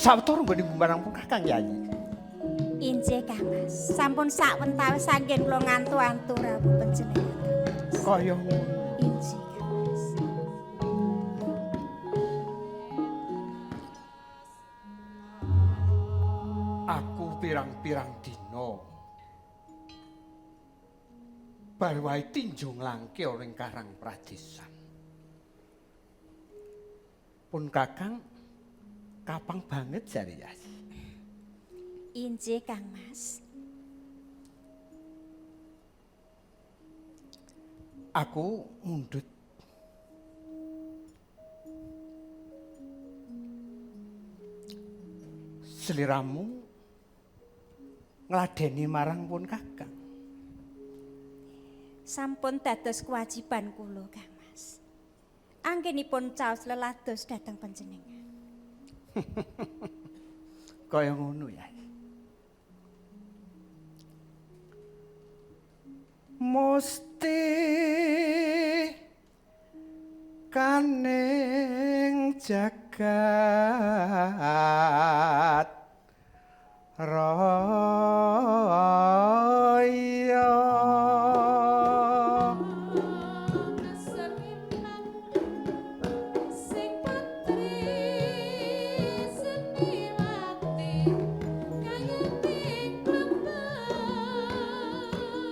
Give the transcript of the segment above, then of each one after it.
Sawetara nggone gumbarang pun Kakang Yayi. Injih Kang Mas, sampun sawentawis anggen kula ngantu-antu rawuh panjenengan. Kaya ngono. Injih Kang Mas. Aku pirang-pirang dina bar wae tinjung langke ing Karang Pradesan. Pun Kakang kapang banget jare Yas. Injih Kang Mas. Aku mundhut sliramu ngladeni marang pun Kakang. Sampun dados kewajiban kula Kang Mas. Anggenipun caos lelados dhateng panjenengan. Kaya ngono ya. Musti kaning jagat raya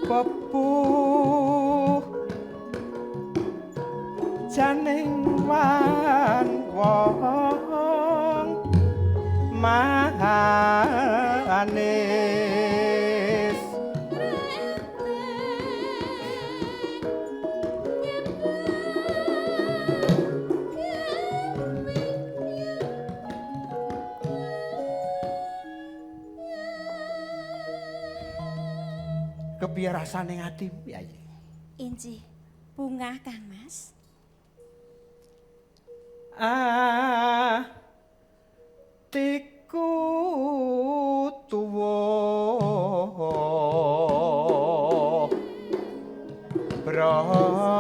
pepuh janing wan wong manis. Kepiye rasane atimu, Yayi? Injih, bungah Kang Mas. Atiku tuwa branta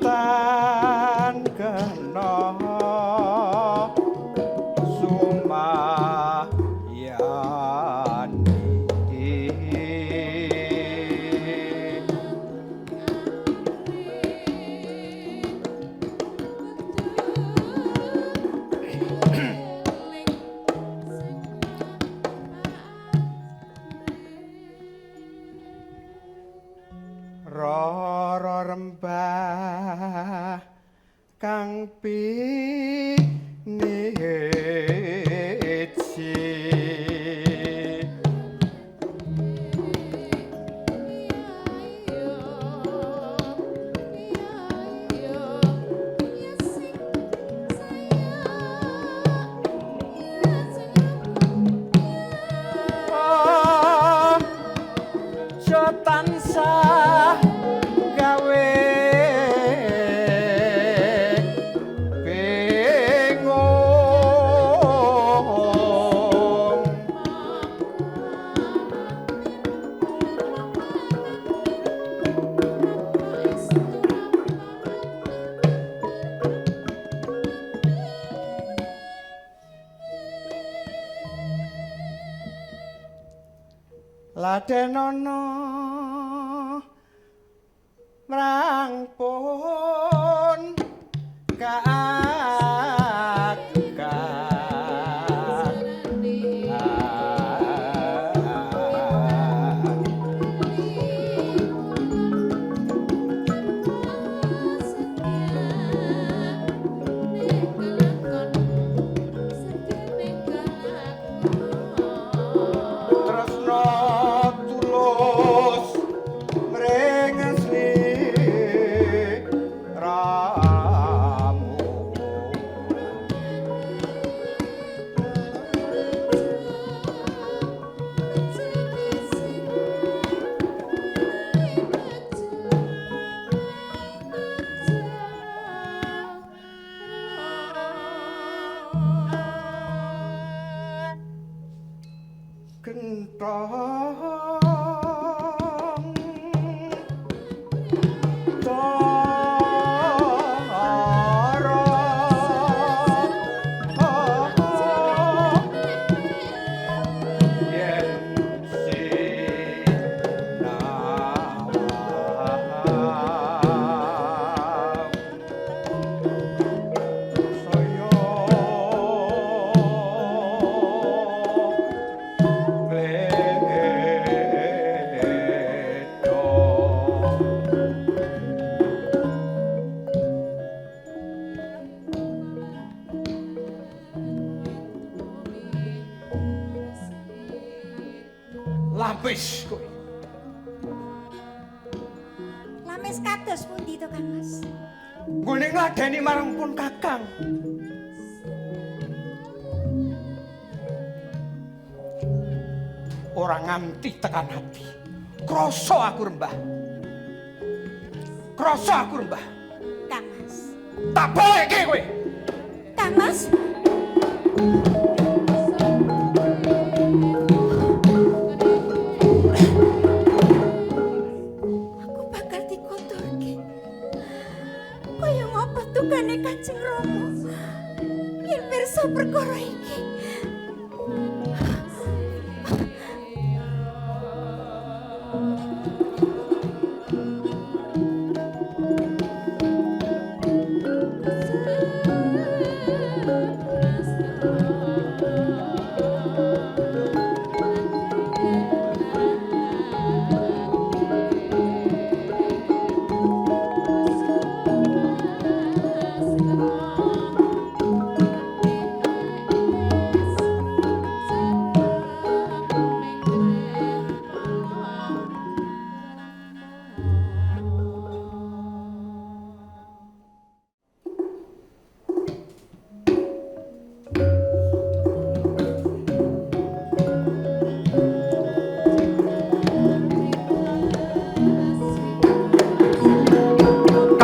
tan kena sumayani. Rara rembah kang piniji aja tansah gawe bingung. Ladenono mrang pun kakang. Tresno tulus Gentong Lampis kowe. Lamis kados pundi to, Kang Mas? Nggone ngladeni marang pun Kakang. Ora nganti tekan ati. Krasa aku rembah. Krasa aku rembah. Kang Mas. Tak balekke kowe. Kang Mas. Aku bakal dikotorke. Kaya ngapa tukane Kanjeng Rama? Yen pirsa perkara iki.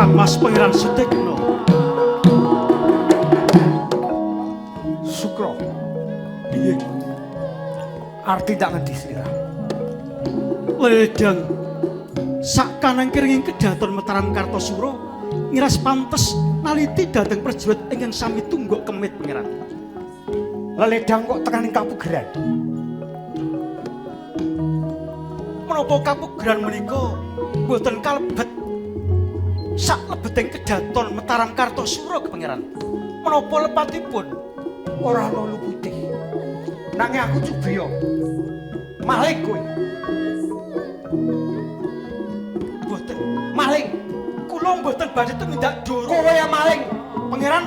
Kang Mas Pangeran Sutekno. Sukro, Piye? Arti tak ngendi slira? Ledang sakanang kiringing kedaton Mataram Kartosuro ngiras pantes naliti dhateng prajurit ingkang sami tungguk kemit Pangeran. Leledang kok tekaning kapugeran. Menapa kapugeran menika boten kalebet saklebeting kedaton Mataram Kartosuro Pangeran? Menapa lepatipun? Ora ana lupute. Nanging aku cubiya. Maling kowe. Boten. Maling. Kula mboten badhe tumindak doro. Kowe yang maling. Pangeran.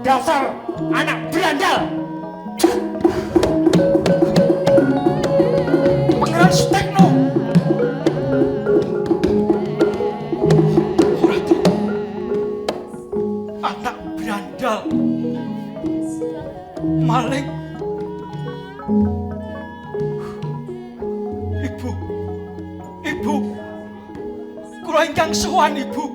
Dasar anak berandal. Pangeran Sutekno. Ora to. Anak berandal. Maling. Ibu. Ibu. Kula ingkang sowan Ibu.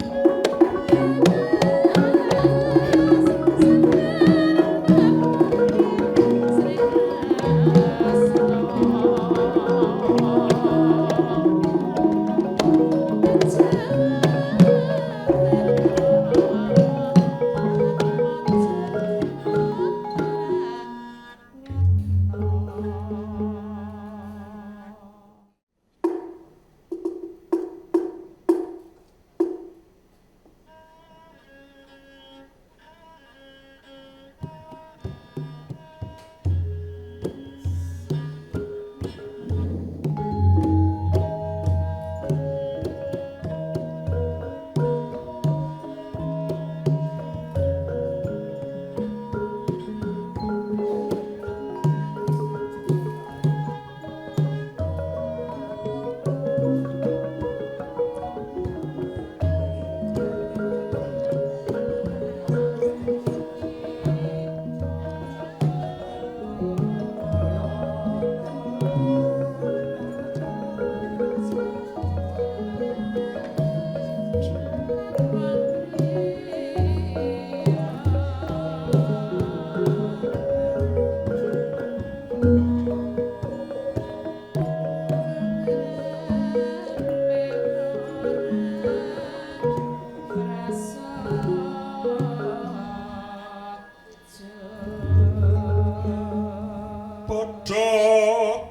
Padha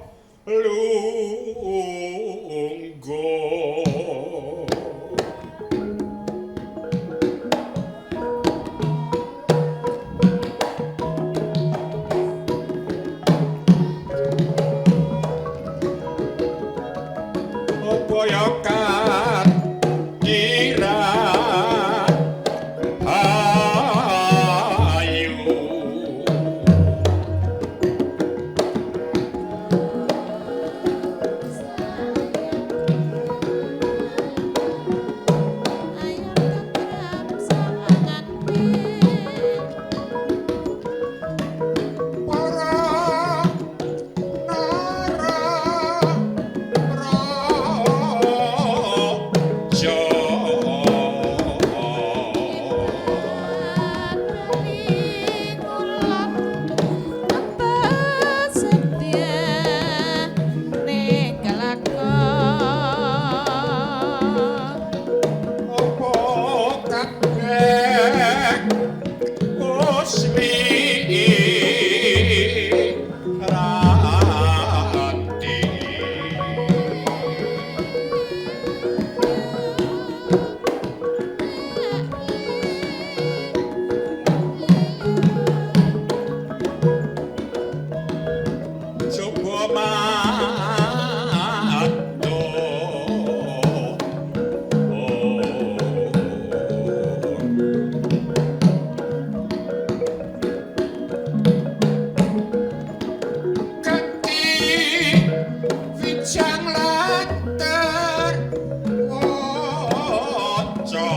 lungguh. Apa ya kira ayu para nara raja. Apa kabeh wis rati. Coba matur. Kanthi wijang latar waca.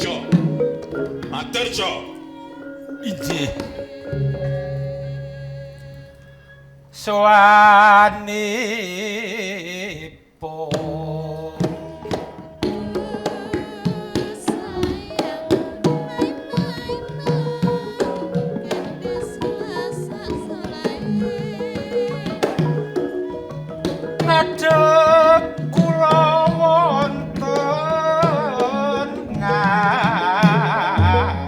Jo. Matur, Jo. Inggih. Sowanipun ngadhep kula wonten ngarep.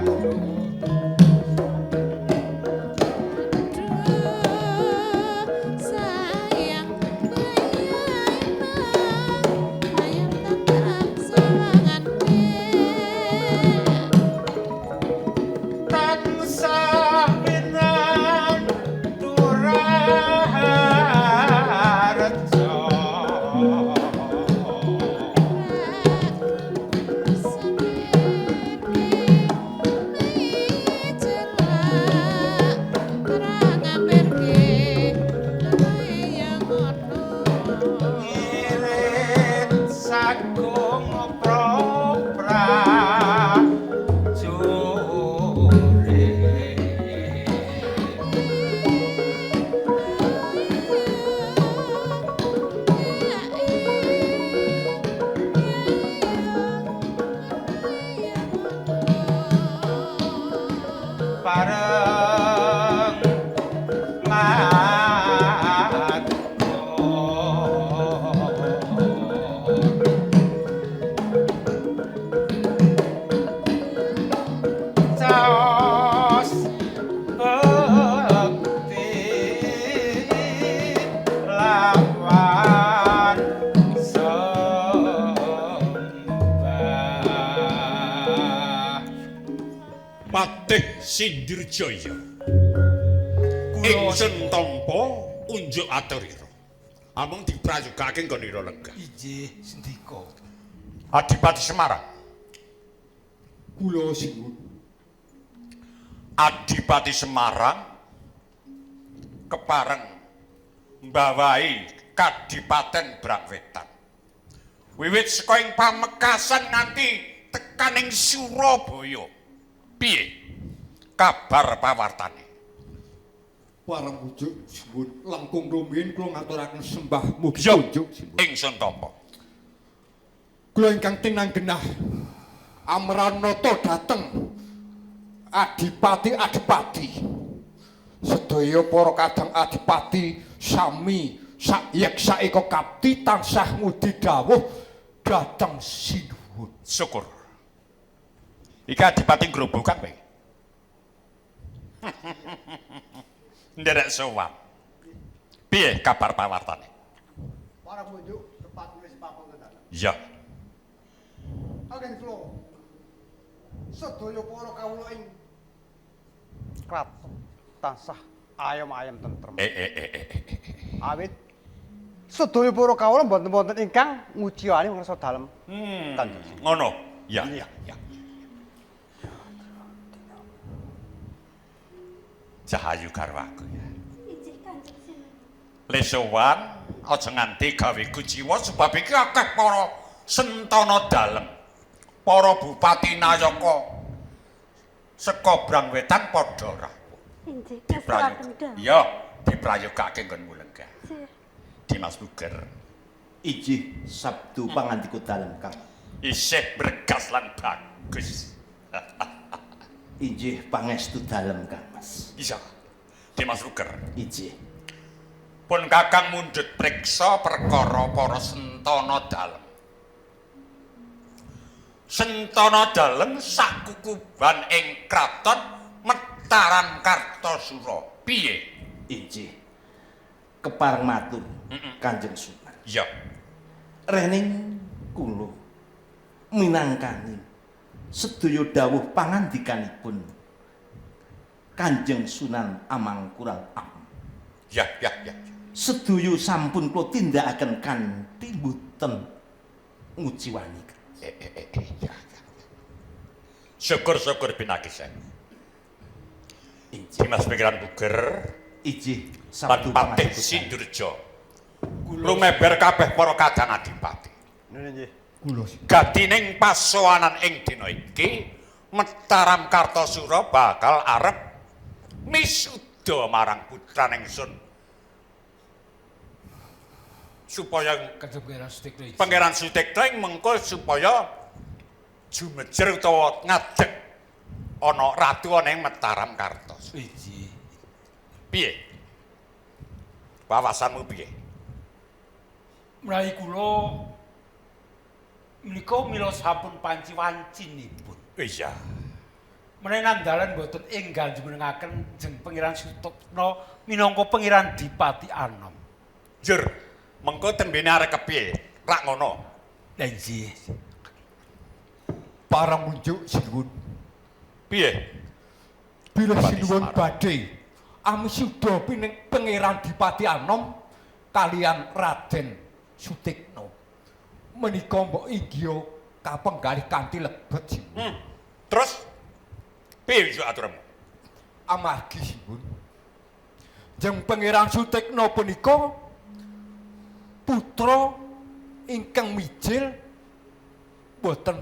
Tansah winantu raharja. Ngirit sagung prajurit. Bareng matur. Caos bekti lawan sembah. Patih Sindirjaya. Kula Ingsun tampa unjuk aturira. Amung diprayogake nggonira lenggah. Inggih sendika. Adipati Semarang. Kula sinuwun. Adipati Semarang kepareng mbawahi Kadipaten Brangwetan. Wiwit saka ing Pamekasan nganti tekan ing Surabaya. Piye kabar pawartane? Pareng pujuk sinuwun langkung rumiyin kula ngaturaken sembah mugi Iya. kunjuk sinuwun. Ingsun tampa. Kula ingkang tinanggenah amranata dhateng adipati-adipati. Sedaya para kadang adipati sami sayeksa eka kapti tansah ngudi dawuh dhateng sinuwun. Syukur. Iki Adipati Grobogan kowe. Nderek sowan. Piye kabar pawartane? Para munjuk tepat wis papan tenan. Iya. Anggen kula sedaya para kawula ing kraton tansah ayem-ayem tentrem. Awit sedaya para kawula mboten wonten ingkang ngujiwani ngrasa dalem. Kanjeng. Ngono. Ya, ya, ya. Jahayu garwaku ya. Injih Kanjeng Sinuwun. Lesowan aja nganti gawe kuciwa sebab iki akeh para sentana dalem. Para bupati nayaka saka Brangwetan padha rawuh. Injih ngestokaken dawuh. Iya, diprayogake nggonmu lenggah. Injih. Dimas Buger Ijih sabdu pangandika dalem Kang. isih bregas lan bagus. Injih pangestu dalem Kang Mas. Iya. Dimas Buger. Ijih. Pun Kakang mundhut priksa perkara para sentana dalem. Sentana dalem sakukuban ing kraton Mataram Kartasura. Piye? Injih. Kepareng matur Kanjeng Sunan. Iya. Rening kula minangkani sedaya dawuh pangandikanipun Kanjeng Sunan Amangkurat Am. Ya, ya, ya. Sedaya sampun kula tindakaken kanthi mboten nguciwani. Ya, ya. Syukur-syukur pinakisen. Injih. Dimas Pikiran Buger Ijih lan sabdu Patih pangandikan. Sindurja. Lumeber kabeh para kadang adipati. Nggih. Kula sinuwun. Gadining pasowanan ing dina iki Mataram Kartasura bakal arep misuda marang putran ingsun supaya Kanjeng Pangeran Sutikno iki. Pangeran Sutikno ing mengko supaya jumejer utawa ngadeg ana ratu ana ing Mataram Kartasura. Iji. Piye? Wawasanmu piye? Menawi kula menika mila sampun panci wancinipun. Iya. Menawi nandalan mboten enggal jumenengaken jeng Pangeran Sutikno minangka Pangeran Dipati Anom. Jur, mengko tembene arep kepiye? Rak ngono. Lah inggih. Para munjuk sinuwun. Piye? Bila Dipati sinuwun Semarang. badhe amisuda pining Pangeran Dipati Anom kalian Raden Sutikno. Menika mbok inggih kapenggalih kanthi lebet sinuwun. Terus piye iso aturanmu? Amargi sinuwun. Jeng Pangeran Sutikno punika putra ingkang mijil boten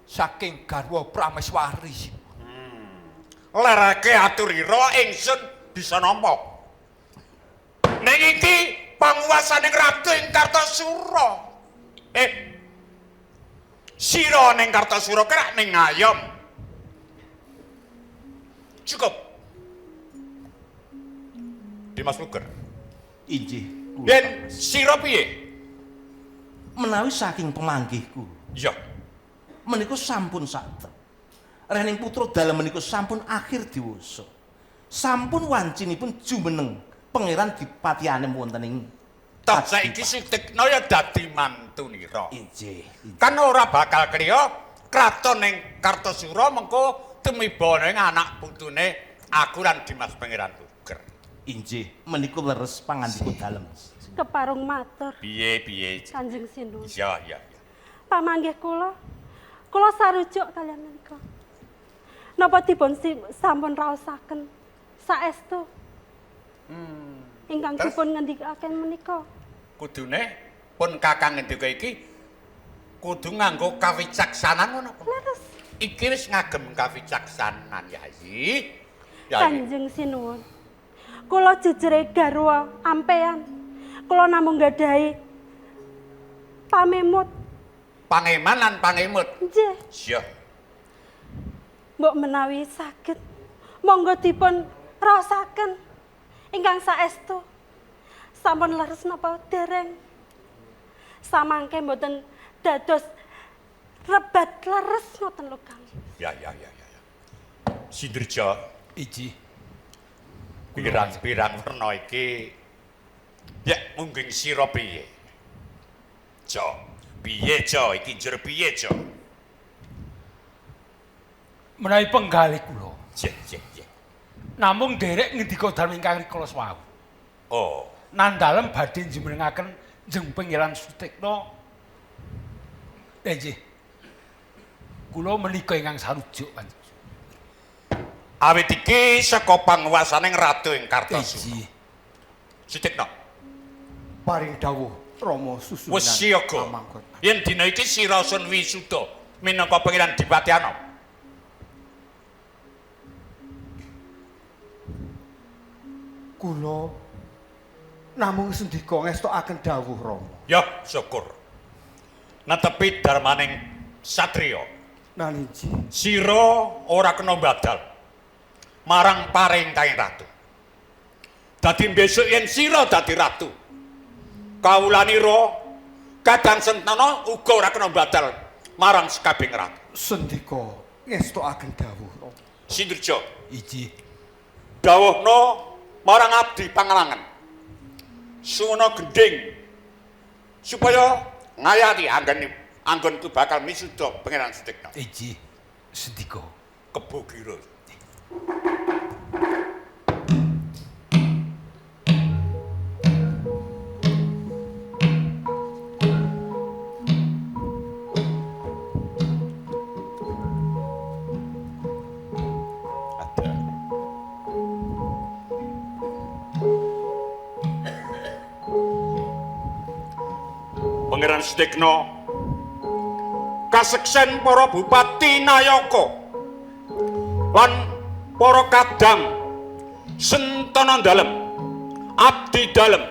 saking garwa prameswari sinuwun. Lerake aturira ingsun bisa nampa. Ning iki panguwasaning ratu ing Kartasura. Sira ning Kartasura kerak ning ngayom. Cukup. Dimas Luger. Injih. kula. Yen sira piye? Menawi saking pemanggih kula Iya. menika sampun satep. Rening putra dalem menika sampun akhir diwasa. Sampun wancinipun jumeneng Pangeran Dipati Anom wonten ing Toh saiki Sutikno ya dadi mantunira. Injih. Injih. Kan ora bakal kriya kraton ing Kartasura mengko tumiba ning anak putune aku lan Dimas Pangeran Luger. Injih menika leres pangandika dalem. Keparung matur Piye piye? Kanjeng Sinuwun. Iya iya iya. Pamanggih kula, kula sarujuk kalian menika. Napa dipun sampun raosaken saestu? Ingkang Terus? dipun ngendikaken menika. Kudune pun Kakang ngendika iki kudu nganggo kawicaksanan ngono apa? Leres. Iki wis ngagem kawicaksanan Yayi. Yayi. Kanjeng Sinuwun. Kula jejere garwa ampean. Kula namung gadahi pamemut. Pangeman lan pangemut. Nggih. Iya. Mbok menawi saged monggo dipun raosaken ingkang saestu. Sampun leres napa dereng? Samangke mboten dados rebat leres ngoten lho Kang. Ya ya ya ya. Sindirja Iji. Pirang-pirang werna iki ya mungging sira piye? Jo, piye jo iki njur piye jo? Menawi penggalih kula. Jeh jeh jeh. Namung nderek ngendika dalem ingkang rikala wau. Oh, Nandalem badhe njumenengaken Jeng Pangeran Sutikna. Nggih. Kula menika ingkang sarujuk panjenengan. Awit iki saka panguwasaning Ratu ing Kartasura. Iji. Sutikna, Paring dawuh Rama susunan. wis siaga. Amangkut. Yen dina iki sira sun wisuda minangka Pangeran Dipati Anom. Kula namung sendika ngestokaken dawuh Rama. Ya, syukur. Netepi darmaning satriya. Nalinji. Sira ora kena badal marang parentahing ratu. Dadi besok yen sira dadi ratu, kawulanira kadang sentana uga ora kena badal marang sekabehing ratu. Sendika ngestokaken dawuh Rama. Sindirja, Iji. dawuhna marang abdi pangalangan. Suwana gendhing supaya ngayati anggonku bakal misuda Pangeran Sutikna. Iji. Sendika. Kebo gira. Ada. Pangeran Sutikna kaseksen para bupati nayaka lan para kadang sentana dalem abdi dalem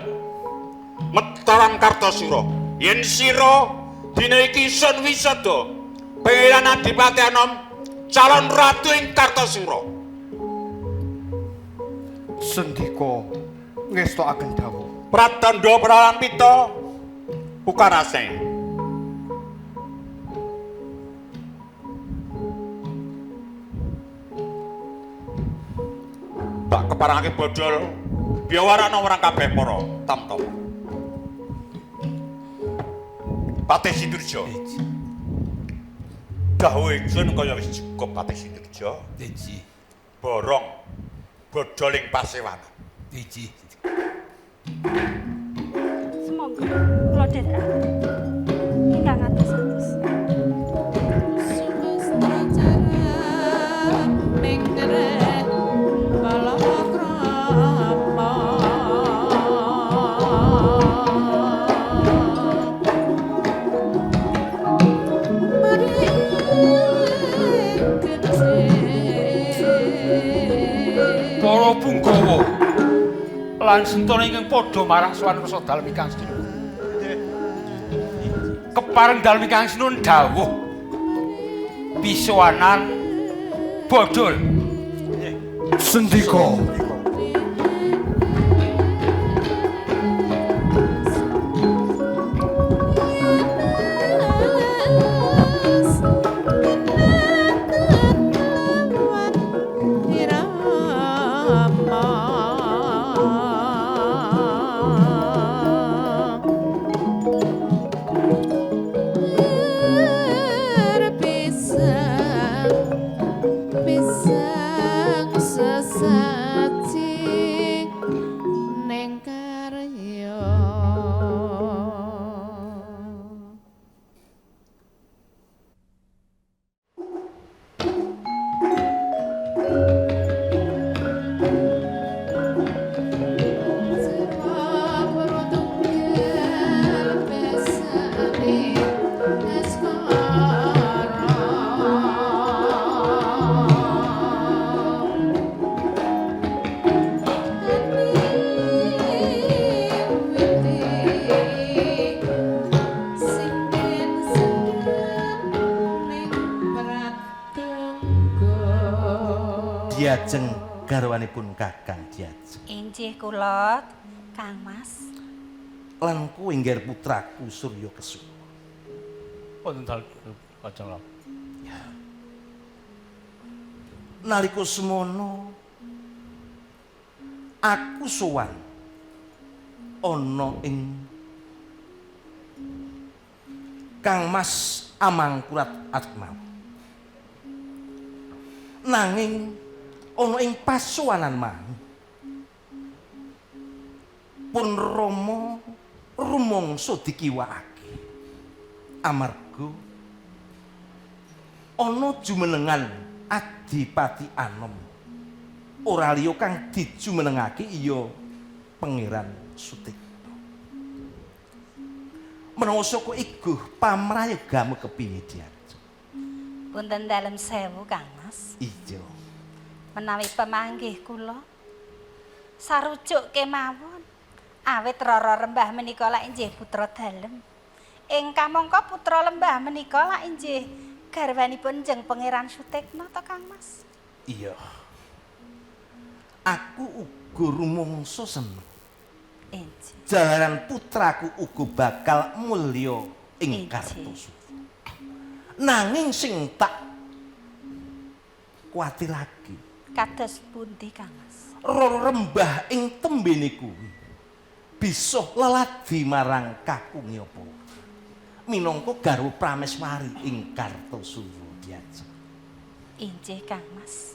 Mataram Kartasura yen sira dina iki sun wisada Pangeran Adipati Anom calon ratu ing Kartasura. Sendika ngestokaken dawuh. Pratandha pralampita pukarase. Tak keparangake bodol biyawarana marang kabeh para tamtama. Patih Sindurja. Dawuh ingsun kaya wis cukup Patih Sindurja. Iji. Borong bodol ing pasewanan. Iji. Sumangga kula dherekaken. Ingkang atos-atos. Para punggawa lan sentana ingkang padha marang sowan kersa dalem ingkang sinuwun. Kepareng dalem ingkang sinuwun dawuh pisowanan bodol. Sendika. Pisang sesaji ning karya. Diajeng garwanipun Kakang Diajeng. Inggih kula, Kang Mas. Lan kuwi ngger putraku Surya Kesuma. Wonten dalem. Kanjeng Rama. Nalika semono aku sowan ana ing Kang Mas Amangkurat Atma. Nanging ana ing pasuwanan mau pun Rama rumangsa dikiwakake amarga ana jumenengan Adipati Anom ora liya kang dijumenengake iya Pangeran Sutikna. Menawa saka iguh pamrayogamu kepiye Diarjo? Punten dalem sewu Kang Mas. Iya. Menawi pemanggih kula sarujuk kemawon awit Rara Rembah menika lak inggih putra dalem. Ing kamangka putra lembah menika lak inggih garwanipun Jeng Pangeran Sutikna to Kang Mas. Iya. Aku uga rumangsa seneng. Inggih. Jalaran putraku uga bakal mulya ing Kartosuro. Nanging sing tak kuwatirake kados pundi Kang Mas? Rara Rembah ing tembene kuwi bisa leladi marang kakunge apa minangka garwa prameswari ing Kartosuro Diaja. Inggih Kang Mas.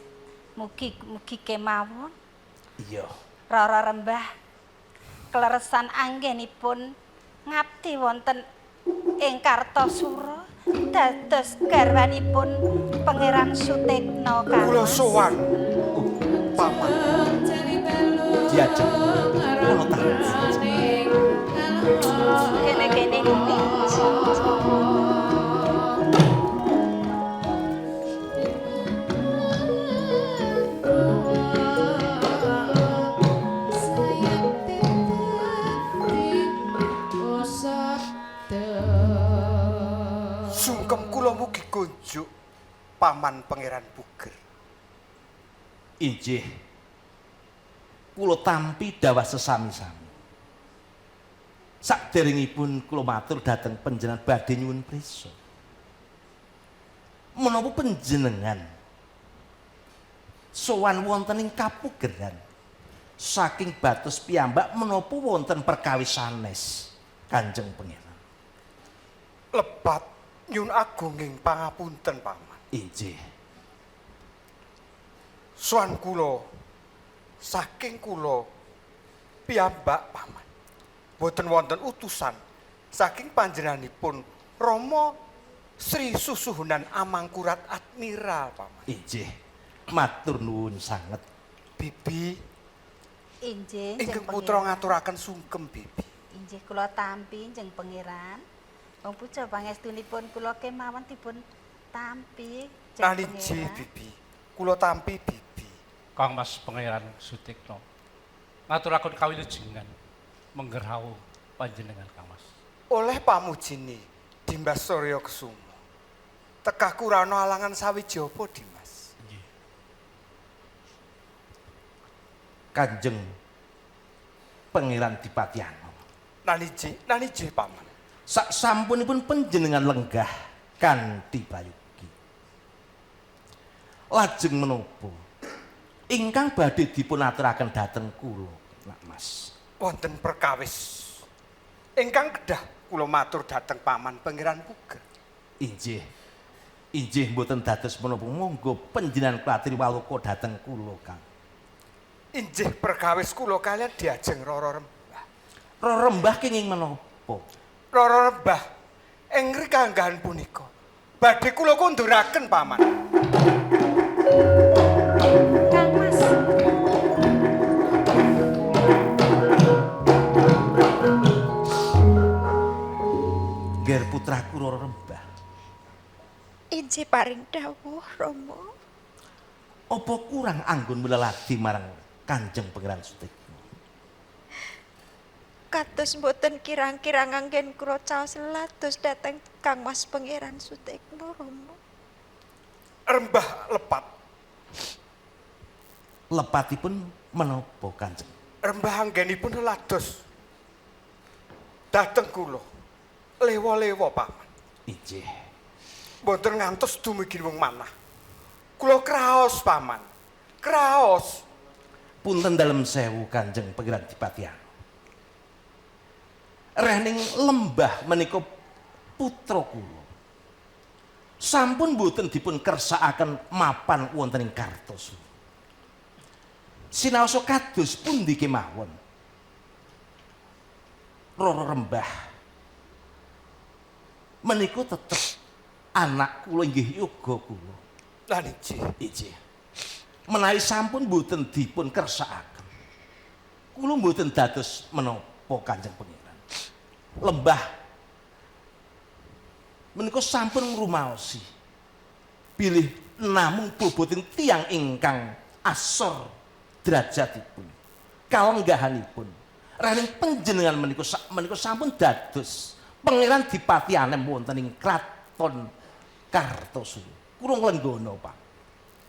Mugi-mugi kemawon. Iya. Rara Rembah kleresan anggenipun ngabdi wonten ing Kartosuro dados garwanipun Pangeran Sutikna Kang Mas. Kula sowan paman. Diajeng ngono ta. Kene-kene. Sungkem kula mugi kunjuk paman Pangeran Puger. Inggih. Kula tampi dawah sesami-sami. Saderengipun kula matur dhateng panjenengan badhe nyuwun prisa. Menapa panjenengan sowan wonten ing kapugeran saking batos piyambak menapa wonten perkawis sanes Kanjeng Pangeran? Lebat nyuwun agunging pangapunten paman. Inggih. Sowan kula saking kula piyambak paman. Boten wonten utusan saking panjenenganipun Rama Sri Susuhunan Amangkurat Admiral paman. Inggih. Matur nuwun sanget. Bibi. Inggih. Ingkang putra ngaturaken sungkem Bibi. Inggih kula tampi Jeng Pangeran. Wong puja pangestunipun kula kemawon dipun tampi Jeng Pangeran. Bibi. Kula tampi Bibi. Kang Mas Pangeran Sutikna ngaturaken kawilujengan menggerhawu panjenengan Kang Mas. Oleh pamujine Dimas Surya Kesuma. Tekah kurana alangan sawiji apa Dimas? Nggih. Kanjeng Pangeran Dipati Anom. Nanije paman. Sak sampunipun panjenengan lenggah kanthi prayogi. Lajeng menapa ingkang badhe dipun aturaken dhateng kula, Nak Mas? Wonten perkawis ingkang kedah kula matur dhateng paman Pangeran Puger. Inggih. Inggih mboten dados menapa monggo panjenengan klatri waloka dhateng kula, Kang. Inggih perkawis kula kalian diajeng Rara Rembah. Rara Rembah kenging menapa? Rara Rembah ing rikanggahan punika badhe kula kunduraken paman. Kang Mas. Ger putraku Rara Rembah. Inggih paring dawuh Rama. Apa kurang anggon meleladi marang Kanjeng Pangeran Sutikna? Kados mboten kirang-kirang anggen kula caos lados dhateng Kang Mas Pangeran Sutikna Rama. Rembah lepat. Lepatipun menapa Kanjeng? Rembah anggenipun lados dhateng kula. Lewa-lewa paman. Inggih. Mboten ngantos dumugi wong manah. Kula kraos, Paman. Kraos. Punten dalem sewu Kanjeng Pangeran Dipati Anom. Rehning lembah menika putra kula. Sampun boten dipun kersakaken mapan wonten ing Kartosuro. Sinaosa kados pundi kemawon? Roro Rembah menika tetep anak kula inggih yoga kula. Lah niki. Inggih. Menawi sampun boten dipun kersakaken. Kula mboten dados menapa Kanjeng Pangeran. Lembah menika sampun ngrumaosi bilih namung boboting tiyang ingkang asor derajatipun, kalenggahanipun. Rening panjenengan menika menika sampun dados Pangeran Dipati Anem wonten ing Kraton Kartosuro. Kula nglenggana, Pak.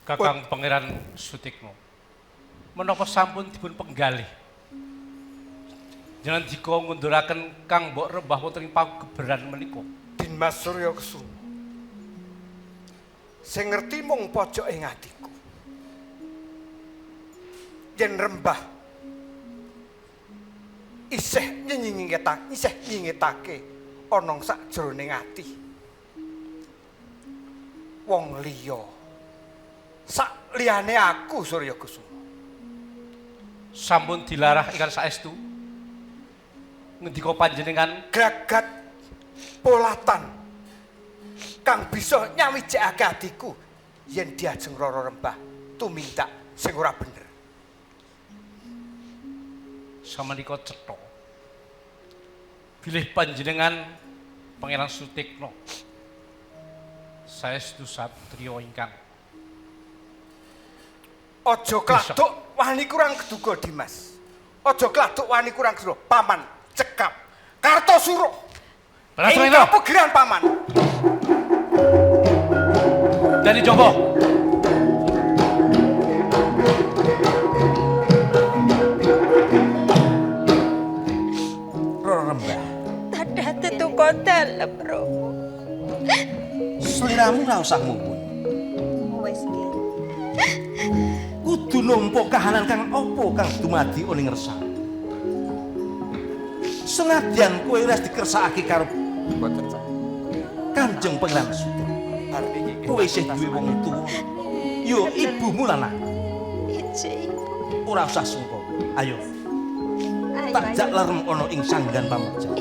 Kakang Pangeran Sutikno. Menapa sampun dipun penggalih? Jenengan dika ngunduraken Kang Mbok Rembah wonten ing pageberan menika. Dinmas Surya Kesuma. Sing ngerti mung pojok ing atiku. Yen Rembah isih nyinyingetake, isih nyingetake ana sakjroning ati. Wong liya sak liyane aku Surya Kusuma. Sampun dilarah ingkang saestu. Ngendika panjenengan glagat polatan kang bisa nyawijekake atiku yen diajeng Roro Rembah tumindak sing ora bener. Samenika cetha bilih panjenengan Pangeran Sutikno saestu satriya ingkang aja kladuk wani kurang keduga Dimas. Aja kladuk wani kurang keduga Paman cekap Kartosuro. Ingkang pugeran Paman. Dari Joko. Roro Rembah. Tadah tetungko dalem, Romo. Sliramu ora usah mumun. Wis nggih. Kudu nampa kahanan kang apa kang dumadi ana ing ngersa. Senadyan kowe ora dikersakake karo mboten Kanjeng Pangeran Sutikno. Kowe isih duwe wong tuwa. Ya ibumu lan aku. Ora usah sungkan. Ayo. Tak jak lerem ana ing sanggan pamujan.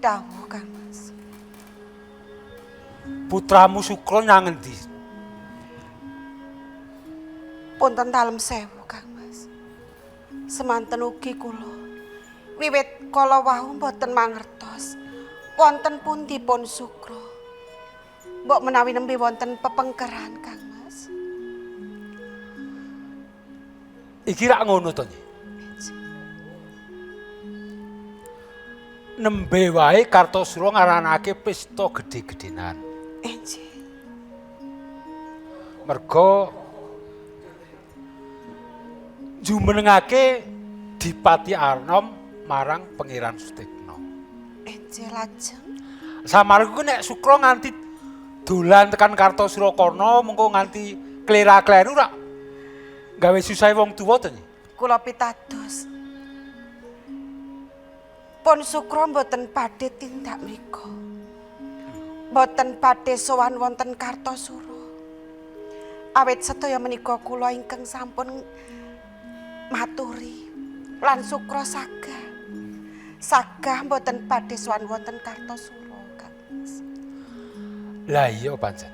Dawuh Kang Mas. Putramu Sukra nang endi? Punten dalem sewu Kang Mas. Semanten ugi kula wiwit kala wau mboten mangertos wonten pundi pun Sukra. Mbok menawi nembe wonten pepengkeran Kang Mas. Iki rak ngono to, Nyi? Nembe wae Kartosuro ngaranake pesta gedhe-gedhenan. Enjih. Merga jumenengake Dipati Anom marang Pangeran Sutikna. Enjih lajeng. Samarga nek Sukra nganti dolan tekan Kartasura kono mengko nganti klera-kleru rak gawe susahe wong tuwa to nyi. Kula pitados. Pun Sukra mboten badhe tindak mriku. Mboten badhe sowan wonten Kartasura. Awit sedaya menika kula ingkang sampun maturi lan Sukra sagah. Sagah mboten badhe sowan wonten Kartasura, Kang Mas. Lah iya pancen.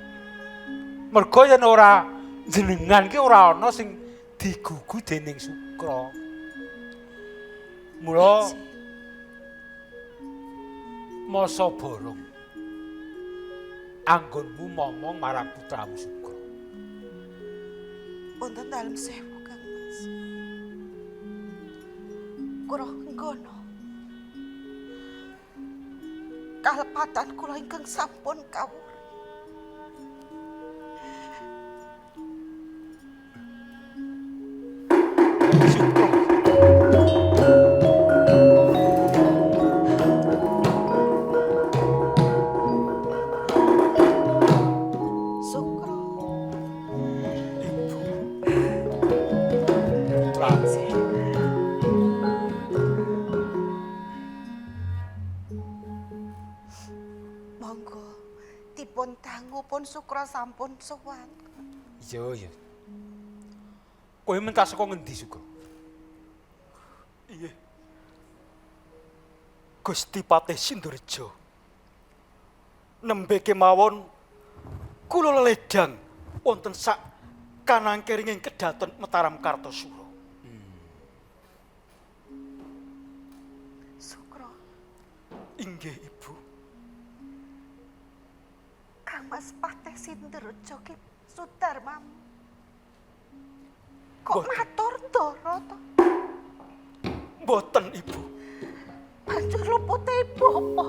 Mergo yen ora jenengan ki ora ana sing digugu dening Sukra. Mula masa borong anggonmu momong marang putramu Sukra. Wonten dalem sewu, Kang Mas. Kula nggono. Kalepatan kula ingkang sampun kawuri. Sukra. Sukra. Ibu. Putramu. Monggo dipun dangu pun Sukra sampun sowan. Iya, iya. Kowe mentas saka ngendi, Sukra? Iya. Gusti Patih Sindurejo. Nembe kemawon kula leledang wonten sak kanangkeringing kedaton Mataram Kartasura. Sukra. Inggih, Ibu. Kang Mas Patih Sindurejo ki Sudarmamu. Kok Mboten. matur ndara to? Mboten, Ibu. Banjur lupute ibu apa?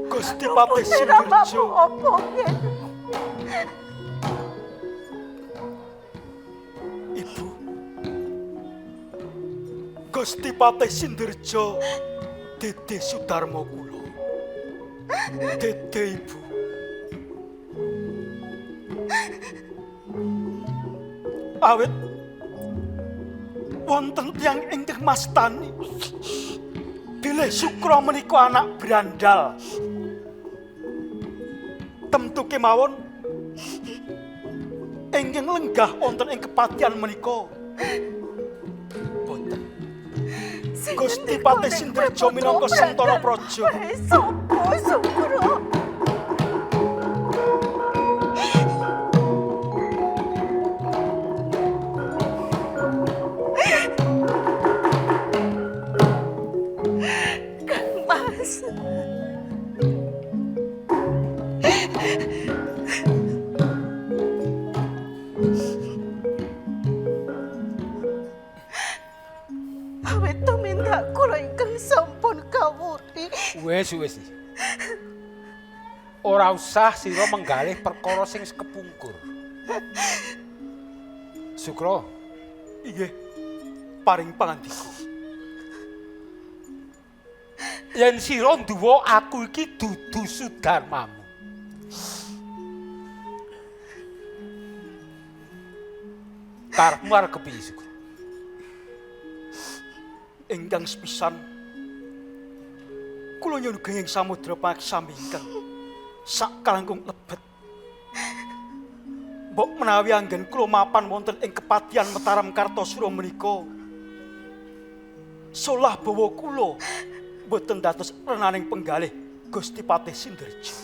Gusti Patih Lupute ramamu Sindurejo. apa nggih? Ibu. Gusti Patih Sindurejo Dede Sudarma kula. Dede Ibu. Awit wonten tiyang ingkang mastani bilih Sukra menika anak brandal. Temtu kemawon ingkang lenggah wonten ing kepatihan menika boten. Gusti Patih Sindurejo minangka Sentana Praja. Sapa Sukra? Kang Mas. Awit tumindak kula ingkang sampun kawuri. Wis, wis. Ora usah sira menggalih perkara sing kepungkur. Sukra, Inggih, paring pangandika. Yen sira nduwa aku iki dudu Sudarmamu. Karepmu arep kepiye, Sukra? Ingkang sepisan kula nyuwun genging samudra paksami ingkang sak kalangkung lebet. Mbok menawi anggen kula mapan wonten ing kepatihan Mataram Kartasura menika, solah bawa kula mboten dados renaning penggalih Gusti Patih Sindurejo.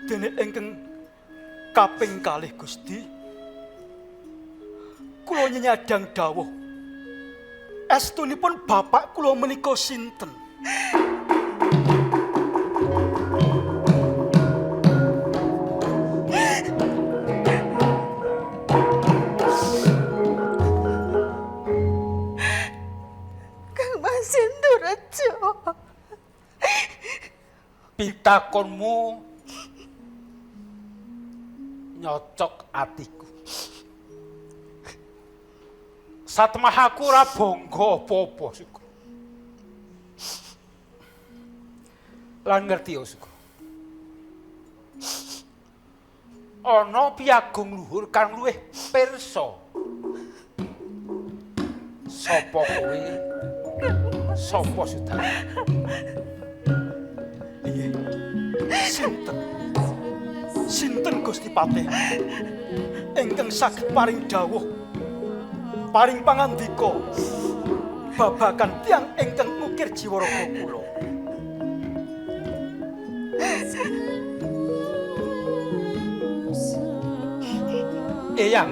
Dene ingkang kaping kalih Gusti, kula nyenyadang dawuh estunipun bapak kula menika sinten? Kang Mas Sindurejo. Pitakonmu nyocok atiku. Satemah aku ora bangga apa-apa, Sukro. Lan ngerti ya, Sukro. Ana piyagung luhur kang luwih pirsa. Sapa kowe? Sapa Sudarma? Inggih. Sinten? Sinten Gusti Patih ingkang saged paring dawuh, paring pangandika babagan tiyang ingkang ngukir jiwa raga kula? Eyang.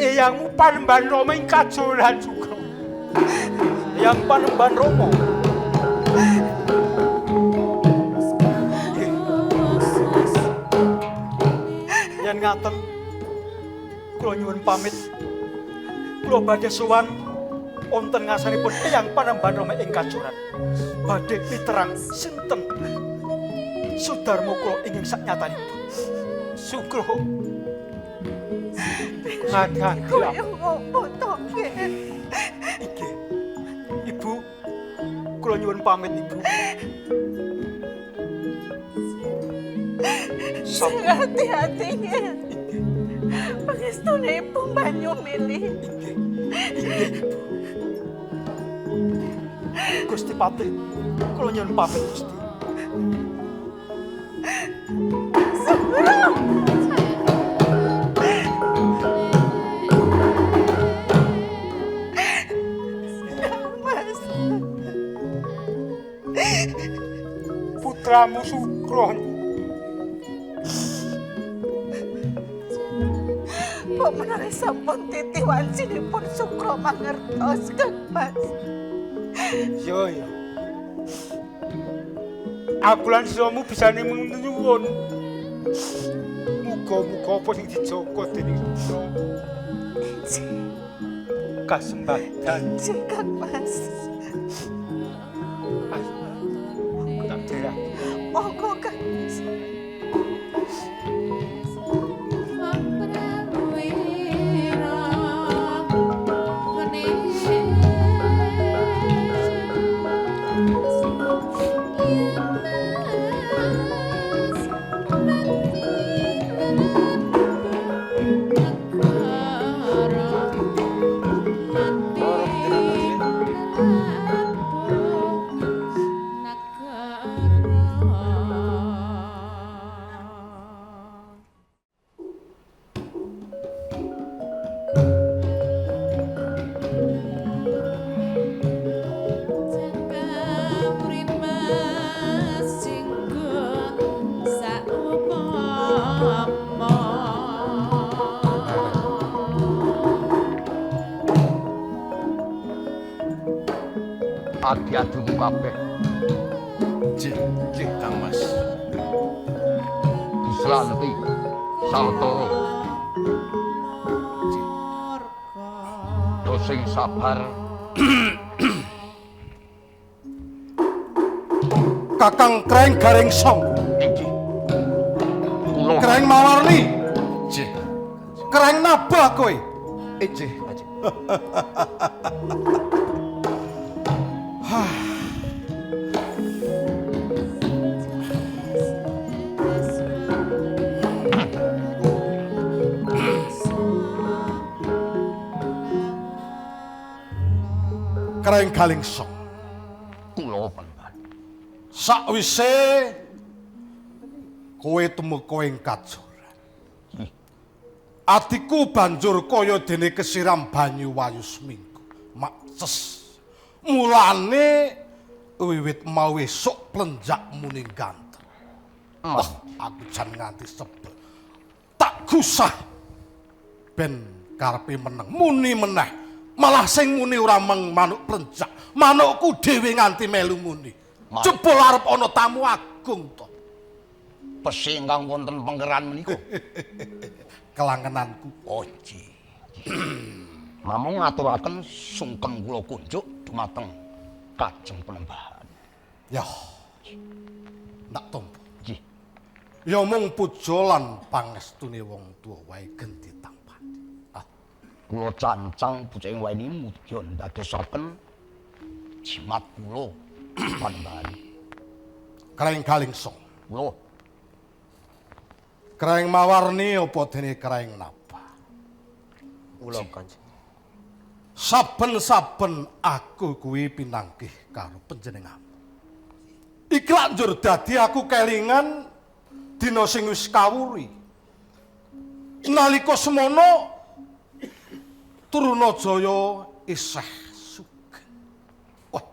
Eyangmu Panembahan Rama ing kajoran, Sukro. Eyang Panembahan Rama. Yen ngaten kula nyuwun pamit. Kula badhe sowan wonten ngarsanipun Eyang Panembahan Rama ing kajoran. Badhe piterang sinten Sudarma kula ingkang saknyatanipun. Sukro. Ngati-hati. Kaya ngopo to, Nggih? Inggih. Ibu, kula nyuwun pamit, Ibu. Sing hati-hati nggih. Pangestune Ibu banyu milih. Inggih. Inggih, Ibu. Gusti Patih, kula nyuwun pamit, Gusti. Sukro. Mas. Putramu Sukro. Mbok menawi sampun titi wancinipun Sukro mangertos, Kang Mas. Yo ya. Aku lan siramu bisane nyuwun. Muga-muga apa sing dijaga dening Sukro kasembadan. Nggih, Kang Mas. Aku tak derah. Monggo, Kang Mas. Adi-adimu kabeh. Nggih, nggih Kang Mas. Dislanti sawetara. Nggih. Do sing sabar. Kakang Kreng Gareng Song. Inggih. Kula Kreng Mawarni. Nggih. Kreng nabah kowe. Nggih. Kreng Galing Song. Kula panembahan. Sakwise kowe tumeka ing kajoran. Atiku banjur kaya dene kesiram banyu wayu seminggu. Makces. Mulane wiwit mau esuk plenjak muni ganteng. Wah, aku jan nganti sebel. Tak gusah ben karepe meneng muni meneh. Malah sing muni ora meng manuk plenjak, manukku dhewe nganti melu muni. Jebul arep ana tamu agung to. Pesi ingkang wonten pengkeran menika. Kelangenanku. Oh, nggih. Namung ngaturaken sungkem kula kunjuk dumateng Kanjeng Panembahan. Ya. Ndak tampa. Nggih. Ya mung puja lan pangestune wong tuwa wae genti tampani. Ah. Kula cancang pucing weni mudya ndadosaken jimat kula Panembahan. Kraeng Kalingsong. Kula. Kraeng Mawarni apa dene Kraeng Naba? Kula Kanjeng. Saben-saben aku kuwi pinanggih karo panjenenganmu. Iki lak njur dadi aku kelingan dina sing wis kawuri. Nalika semono Trunajaya isih sugeng. Wah.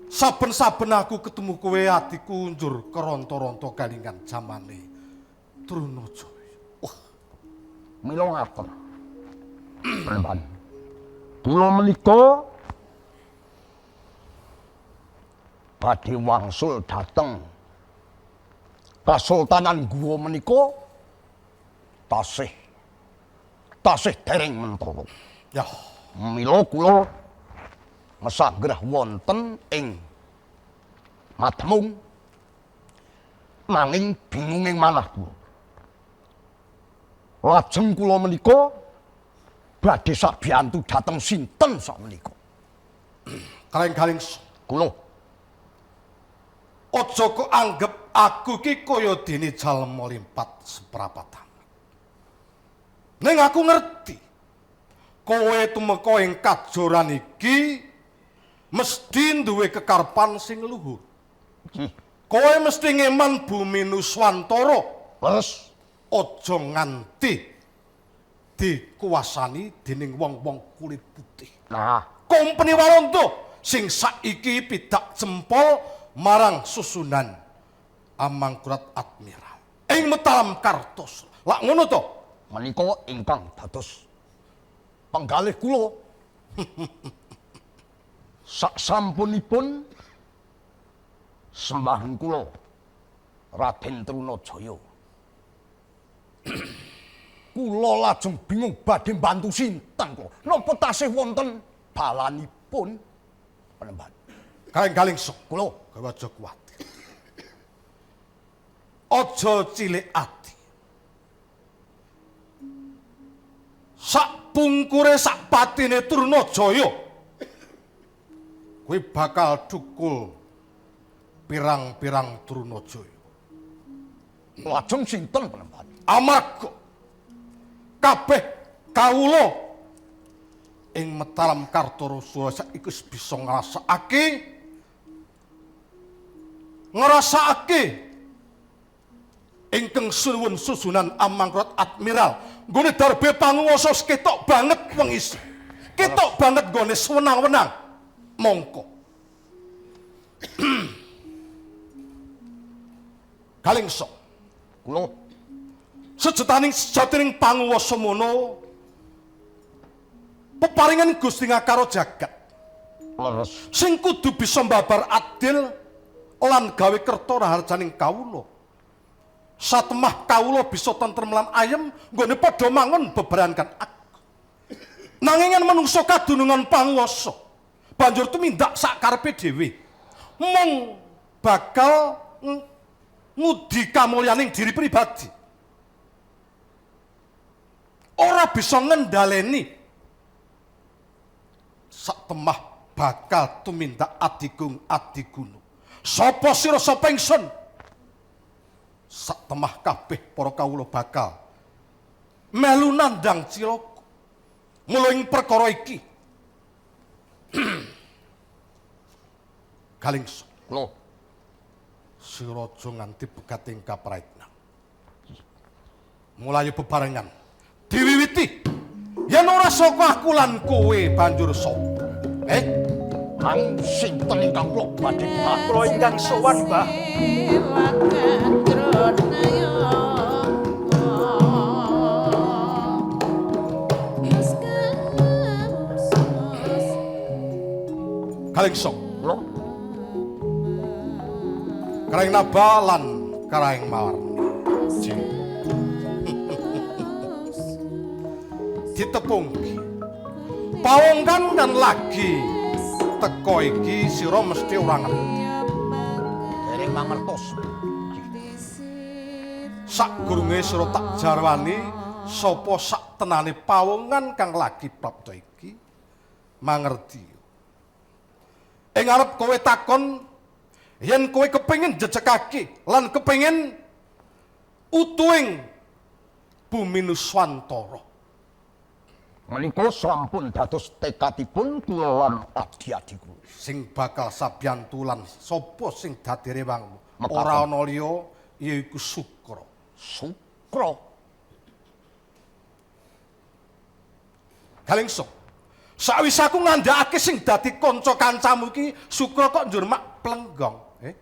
Saben-saben aku ketemu kowe atiku njur keronto-ronto kelingan jamane Trunajaya. Wah, mila ngaten. Panembahan. Kula menika badhe wangsul dhateng Kasultanan Guwa menika tasih dereng mentala. Ya, mila kula mesanggrah wonten ing Mademung nanging bingunging manah kula. Lajeng kula menika badhe sabiyantu dhateng sinten sakmenika? Kraeng Kalingsong. Kula. Aja kok anggep aku ki kaya dene jalma limpat seprapatan. Ning aku ngerti kowe tumeka ing kajoran iki mesti duwe kekarepan sing luhur. Kowe mesti ngeman bumi Nuswantara. Leres. Aja nganti dikuasani dening wong-wong kulit putih. Nah, Kompeni Walanda sing saiki pidak jempol marang susunan Amangkurat Admiral ing Mataram Kartos. Lak ngono to? Menika ingkang dados penggalih kula. Sak sampunipun sembahan kula Raden Trunajaya. Kula lajeng bingung badhe mbantu sinten kula. Napa tasih wonten balanipun Panembahan? Kraeng Kalingsong. Kula kowe aja kuwatir. Aja cilik ati. Sak pungkure sak patine Trunajaya kuwi bakal dukul pirang-pirang Trunajaya. Lajeng sinten Panembahan? Amarga kabeh kawula ing Mataram Kartarasura saiki wis bisa ngrasakake ingkang suwun susunan Amangkurat Admiral nggone darbe panguwasa ketok banget wengis, ketok banget nggone sewenang-wenang. Mongko Kalingsong kula sejataning sejatining panguwasa mono peparingan Gusti ngakara jagat leres sing kudu bisa mbabar adil lan gawe kerta raharjaning kawula. Satemah kawula bisa tentrem lan ayem nggone padha mangun bebarengan aku. Nanging yen menungsa kadunungan panguwasa banjur tumindak sakarepe dhewe mung bakal ngudi kamulyaning diri pribadi. Ora bisa ngendhaleni. Satemah bakal tumindak adigung adiguna. Sapa sira sapa ingsun? Satemah kabeh para kawula bakal melu nandhang cilaka. Mula ing perkara iki Kalingsong kula sira aja nganti pegat ing kapraitnan. Mulayu bebarengan diwiwiti. Yen ora saka aku lan kowe banjur sapa? Kang sinten ingkang kula badhe kula ingkang sowan, Mbah. Kalingsong kula Kraeng Naba lan Kraeng Mawarni. Ditepungke. Pawongkan kan lagi teko iki sira mesti ora ngerti. Dereng mangertos. Sakgurunge sira tak jarwani Sapa sak tenane pawongan kang lagi prapta iki mangerti. Ing arep kowe takon yen kowe kepengin jejegake lan kepengin utuhing bumi Nuswantara. Menika sampun dados tekadipun kula lan adi-adi kula. Sing bakal sabyantu lan sapa sing dadi rewangmu? Ora ana liya yaiku Sukra. Sukra. Galingso. Sawise aku ngandhakake sing dadi kanca kancamu iki Sukra kok njur mak plenggong, eh?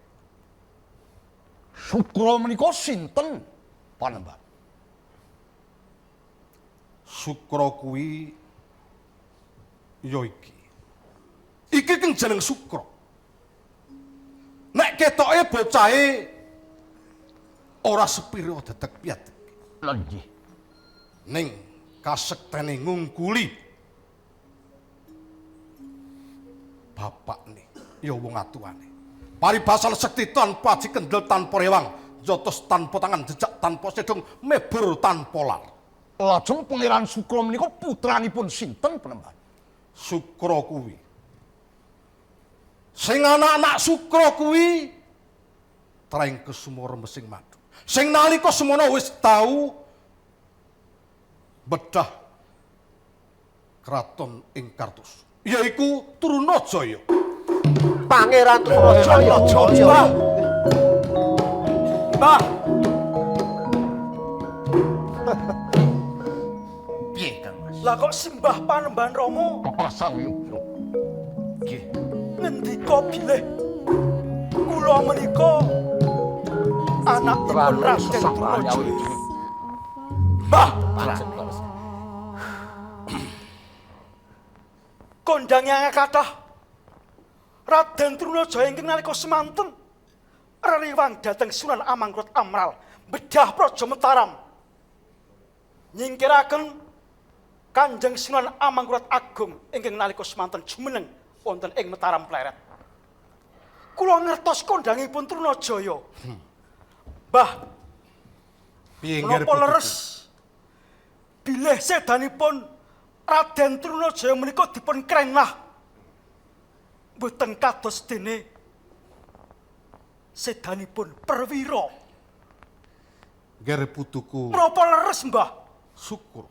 Sukra menika sinten, Panembahan? Sukra kuwi ya iki. Iki kang jeneng Sukra. Nek ketoke bocahe ora sepira dedeg piyadeg. Lha nggih. Ning kasektene ngungkuli bapakne ya wong atuane. Paribasan sekti tanpa aji kendel tanpa rewang, jotos tanpa tangan, jejak tanpa sedung, mebur tanpa lar. Lajeng Pangeran Sukra menika putranipun sinten, Panembahan? Sukra kuwi. Sing anak-anak Sukra kuwi traing kesumo remesing madu. Sing nalika semono wis tau bedah kraton ing Kartos, yaiku Trunajaya. Pangeran Trunajaya. Mbah. Mbah. Piye, Kang Mas? Lah kok simbah Panembahan Rama Kepasang yukya. Nggih. Ngendika bilih kula menika anakipun Raden Trunajaya. Mbah, kondhange kathah Raden Trunajaya ingkang nalika semanten reriwang dhateng Sunan Amangkurat Amral bedah Praja Mataram, nyingkiraken Kanjeng Sunan Amangkurat Agung ingkang nalika semanten jumeneng wonten ing Mataram Pleret. Kula ngertos kondhangipun Trunajaya. Mbah, piye nggih menapa leres bilih sedanipun Raden Trunajaya menika dipun krenah mboten kados dene sedanipun Perwira. Nggih putuku. Menapa leres, Mbah? Syukur.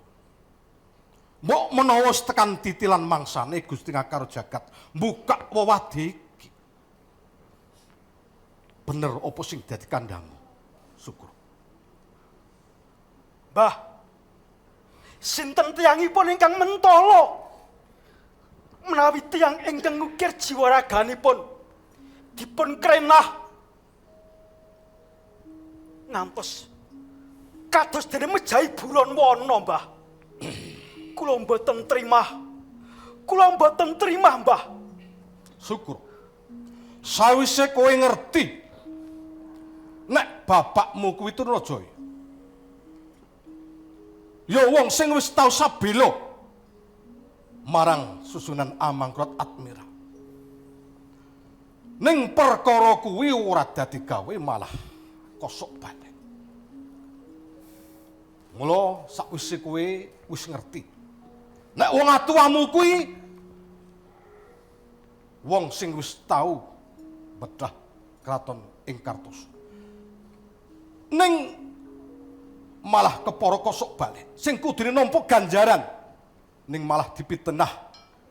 Mbok menawa tekan titilan mangsane Gusti Ngakar jagat mbukak wewadhe iki. Bener apa sing dadi kandhamu? Syukur. Mbah, sinten tiyangipun ingkang mentala menawi tiyang ingkang ngukir jiwa raganipun dipun krenah ngantos kados dene mejahi buron wana, Mbah. Kula mboten trimah. Kula mboten trimah, Mbah. Syukur. Sawise kowe ngerti nek bapakmu kuwi Trunajaya, ya wong sing wis tau sabela marang Susunan Amangkurat Admiral. Ning perkara kuwi ora dadi gawe malah kosok balik. Mula sakwise kowe wis ngerti nek wong atuamu kuwi wong sing wis tau bedah kraton ing Kartos, ning malah kepara kosok balik. Sing kudune nampa ganjaran ning malah dipitenah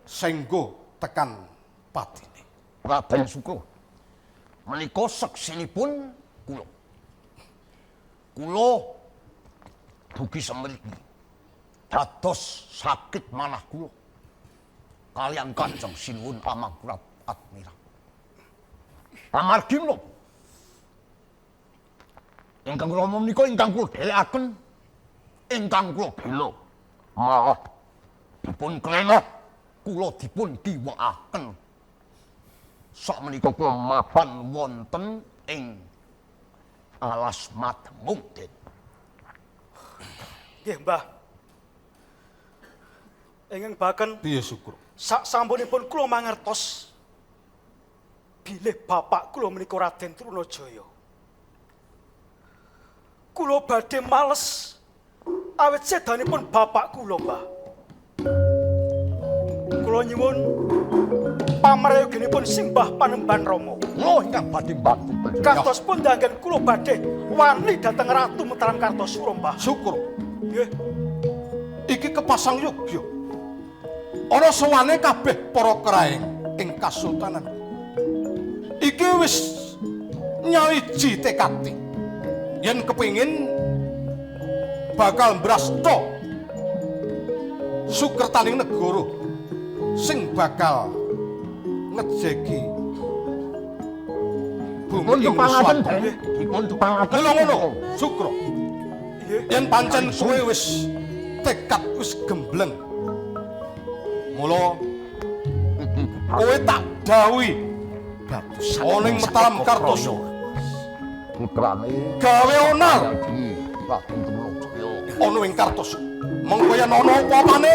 senggo tekan patine. Raden Sukra menika seksinipun kula. Kula dugi semriki dados sakit manah kula kaliyan Kanjeng Sinuwun Amangkurat Admiral. Amargi menapa? Ingkang rama menika ingkang kula dhelekaken, ingkang kula bela malah dipun krenah, kula dipun kiwakaken. Sakmenika kula mapan wonten ing alas Mademung, Den. Nggih, Mbah. Ingkang baken piye Syukur? Sak sampunipun kula mangertos bilih bapak kula menika Raden Trunajaya. Kula badhe males Awit sedanipun bapak kula, Mbah. Kula nyuwun pamrayoginipun simbah Panembahan Rama. Kula ingkang badhe mbantu panjenengan. Kados pundi anggen kula badhe wani dhateng Ratu Mataram Kartosuro, Mbah. Syukur. Nggih. Iki kepasang yogya. Ana sowane kabeh para kraeng ing kasultanan. Iki wis nyawiji tekate. Yen kepingin bakal mbrasta sukertaning negara sing bakal ngejeki bumi ing Dipun dipun tupangaken. Ngono ngono, Sukra. Yen pancen kowe wis tekad wis gembleng. Mula kowe tak dawuhi ana ing Mataram Kartosuro. Putrane gawe onar Raden Trunajaya. Ana ing Kartosuro. Mengko yen ana apa-apane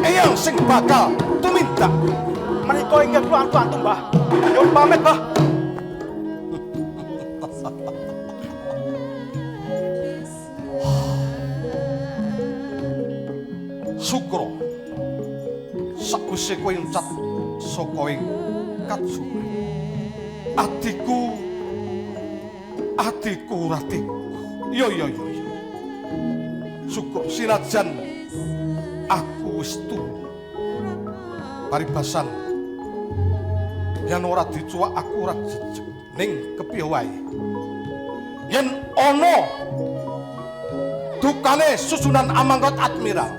eyang sing bakal tumindak. Menika ingkang kula antu-antu, Mbah. Nyuwun pamit, Mbah. Sukra, sakwise kowe encat saka ing Katsura, atiku, atiku ratiku. Iya iya iya. Sukra, sinajan aku wis tuwa, paribasan yen ora dicuwak aku ora jejeg. Ning kepiye wae yen ana dukane susunan Amangkurat Admiral,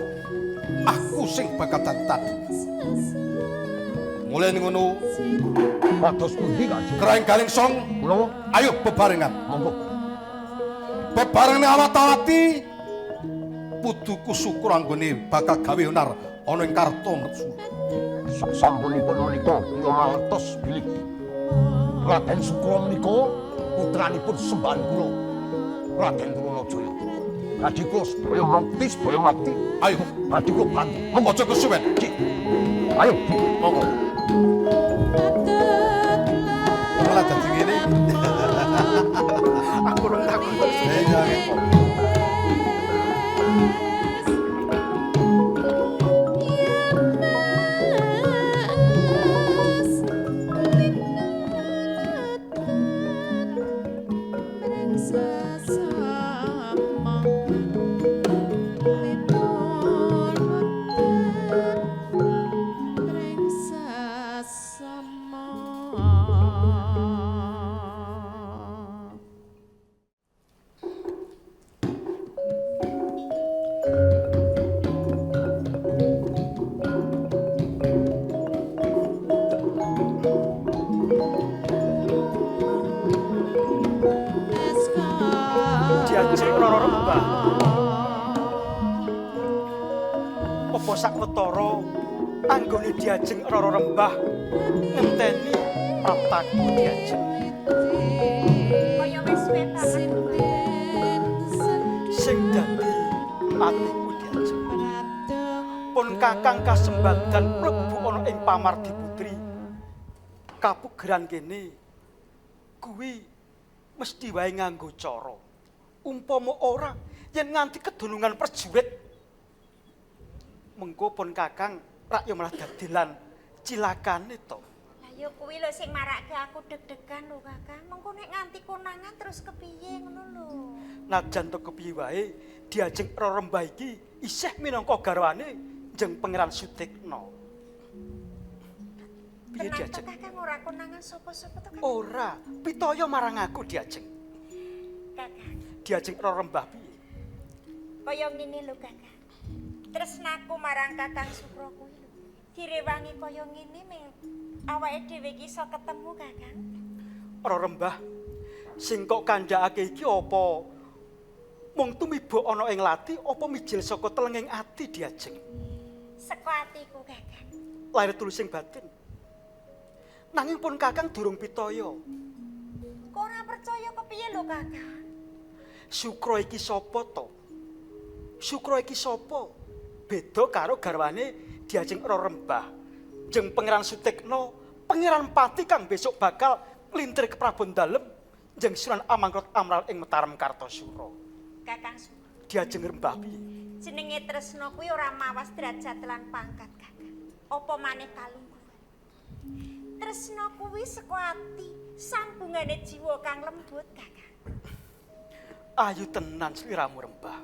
aku sing bakal dadi. Mulai ngono kados pundi Kanjeng? Kraeng Galing Song, kula ayo bebarengan. Monggo. Bebarengan awat-awati putuku syukur anggone bakal gawe onar ana ing Kartomertsura. Sasampunipun menika kula mangertos bilih Raden Sukra menika putranipun sembahan kula Raden Trunajaya. Badhe kula sedaya mekti, sedaya mati. Ayo, badhe kula bantu. Monggo aja kesuwen. Ayo, monggo. Malah dadi ngene. Aku rong takut. Iya, iya. Diajeng Roro Rembah. Apa sakwetara anggone diajeng Roro Rembah ngenteni praptaku diajeng. Kaya wis suwe banget. Sing dadi atiku diajeng. Pun kakang kasembadan mlebu ana ing pamardi putri. Kapugeran kene kuwi mesti wae nganggo cara. Umpama ora yen nganti kedulungan prajurit mengko pun kakang rak ya malah dadi lan cilakane to. Lah ya kuwi lho sing marake aku deg-degan lho Kakang. Mengko nek nganti konangan terus kepiye ngono lho. Najan to kepiye wae diajeng Roro Rembah iki isih minangka garwane jeng Pangeran Sutikna. Piye diajeng? Kakang ora konangan sapa-sapa to Kakang? Ora, pitaya marang aku diajeng. Kakang. Diajeng Roro Rembah piye? Kaya ngene lho Kakang. Tresnaku marang Kakang Sukra kuwi lho. Direwangi kaya ngene ming awake dhewe iki iso ketemu Kakang. Roro Rembah, sing kok kandhakake iki apa? Mung tumiba ana ing lati apa mijil saka telenging ati diajeng? Saka atiku Kakang. Lahir tulusing batin. Nanging pun Kakang durung pitaya. Kok ora percaya kepiye lho Kakang? Sukra iki sapa to? Sukra iki sapa? Beda karo garwane diajeng Roro Rembah. Jeng Pangeran Sutikna, Pangeran Pati kang besok bakal nglintir ke Prabon Dalem jeng Sunan Amangkurat Amral ing Mataram Kartosuro. Kakang Sukra. Diajeng Rembah piye? Jenenge tresna kuwi ora mawas derajat lan pangkat, Kakang. Apa maneh kalungguhan. Tresna kuwi saka ati, sambungane jiwa kang lembut, Kakang. Ayu tenan sliramu Rembah.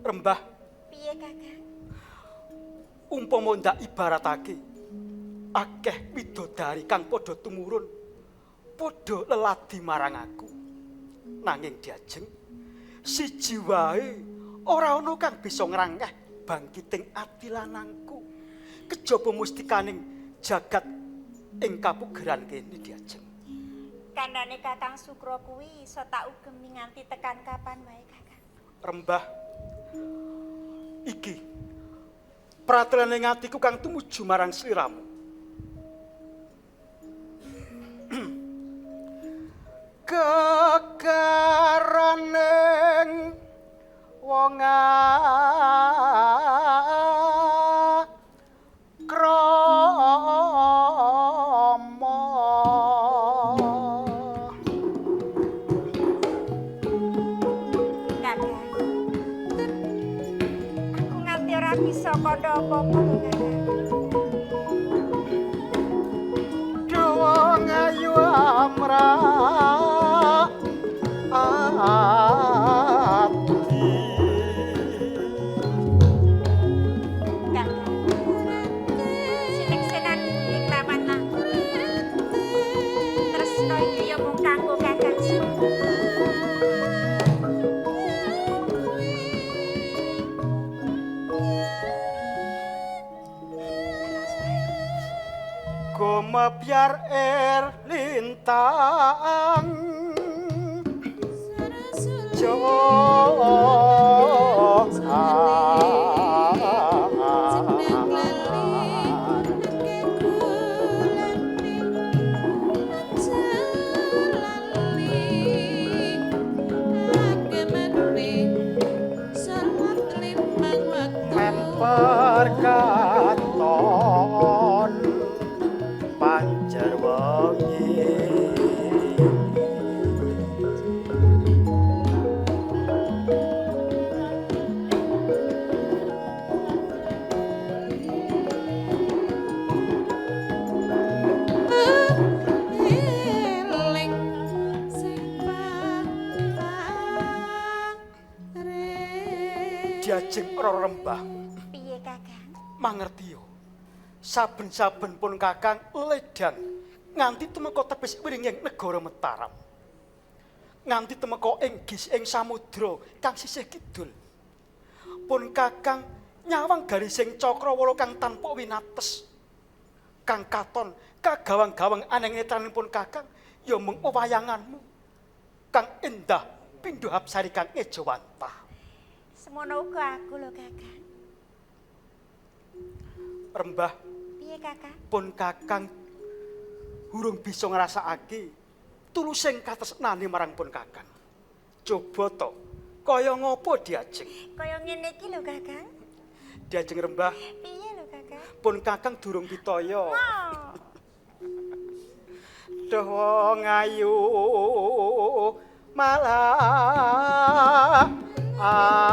Rembah, piye, Kakang? Umpama ndak ibaratake akeh widodari kang padha tumurun, padha leladi marang aku. Nanging diajeng siji wae ora ana kang bisa ngrangkeh bangkiting ati lanangku. Kejaba mustikaning jagat ing kapugeran kene diajeng. Kandhane Kakang Sukra kuwi iso tak ugemi nganti tekan kapan wae, Kakang. Rembah, iki pratelane atiku kang tumuju marang sliramu. Gegaraning wong akrama Kakang, aku nganti ora bisa kandha apa-apa lho, Kakang. Wong ayu amrah ati. Kakang, sineksenan iki kelawan aku. Tresna iki ya mung kanggo Kakang Sukra. Gumebyar er lintang Perkaton pancer wengi. Diajeng Roro Rembah. Piye, Kakang? Mangertiyo. Saben-saben pun Kakang ledang nganti tumeka tebis wringing negara Mataram. Nganti tumeka ing gising samudra kang sisih kidul. Pun Kakang nyawang garising cakrawala kang tanpa winates. Kang katon kagawang-gawang aneng netranipun Kakang ya mung wewayanganmu kang endah pindho hapsari kang ejawantah. Semono uga aku lho, Kakang. Rembah, piye, Kakang? Pun Kakang urung bisa ngrasakake tulusing katresnane marang pun Kakang. Coba to, kaya ngopo diajeng? Kaya ngene iki lho, Kakang. Diajeng Rembah. Piye lho, Kakang? Pun Kakang durung pitaya. Duh wong ayu malah ati.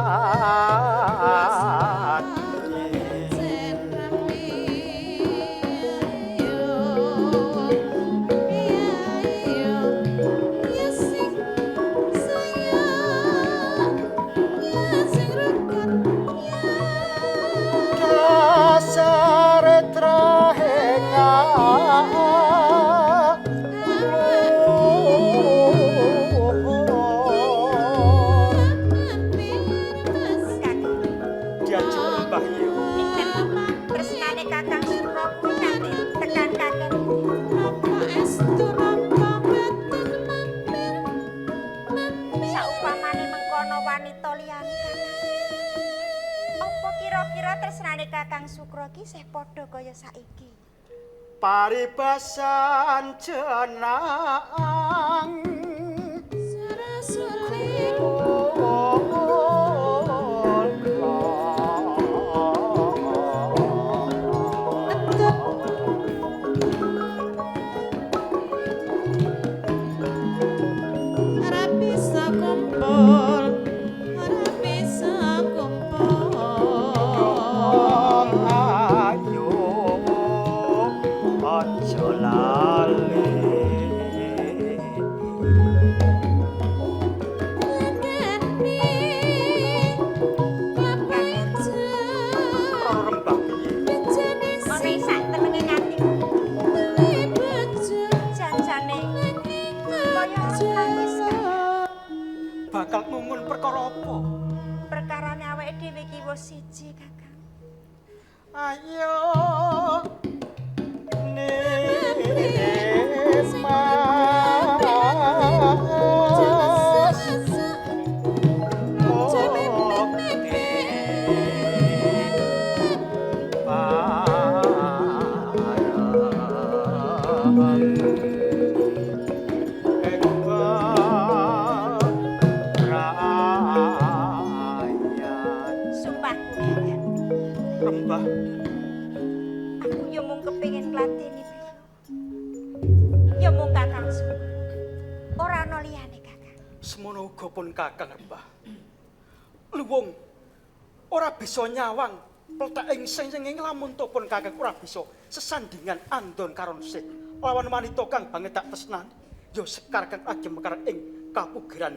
Dasare trahenga Tresnane Kakang Sukra kuwi nganti tekan kakek. Saupamane mengkono wanita liyane, Kakang. Apa kira-kira tresnane Kakang Sukra ki isih padha kaya saiki? Paribasan jenang Ora bisa kumpul, ora bisa. Aja lali. Roro Rembah piye? Ana ing sak tenenge atiku. Janjane kaya nangis. Bakal ngungun perkara apa? Perkarane awake dhewe iki wis siji, Kakang. Ayo Mas Sumpahku, Kakang. Rembah. Aku yo mung kepengin ngladeni beliau. Ya mung Kakang Sukro. Ora ana liyane, Kakang. Semono uga pun Kakang Rembah. Luwung ora bisa nyawang plethek ing sing lamun to pun Kakang ora bisa sesandingan andon karon sih lawan wanita kang banget tak tresnani ya sekar kang lagi mekar ing kapugeran.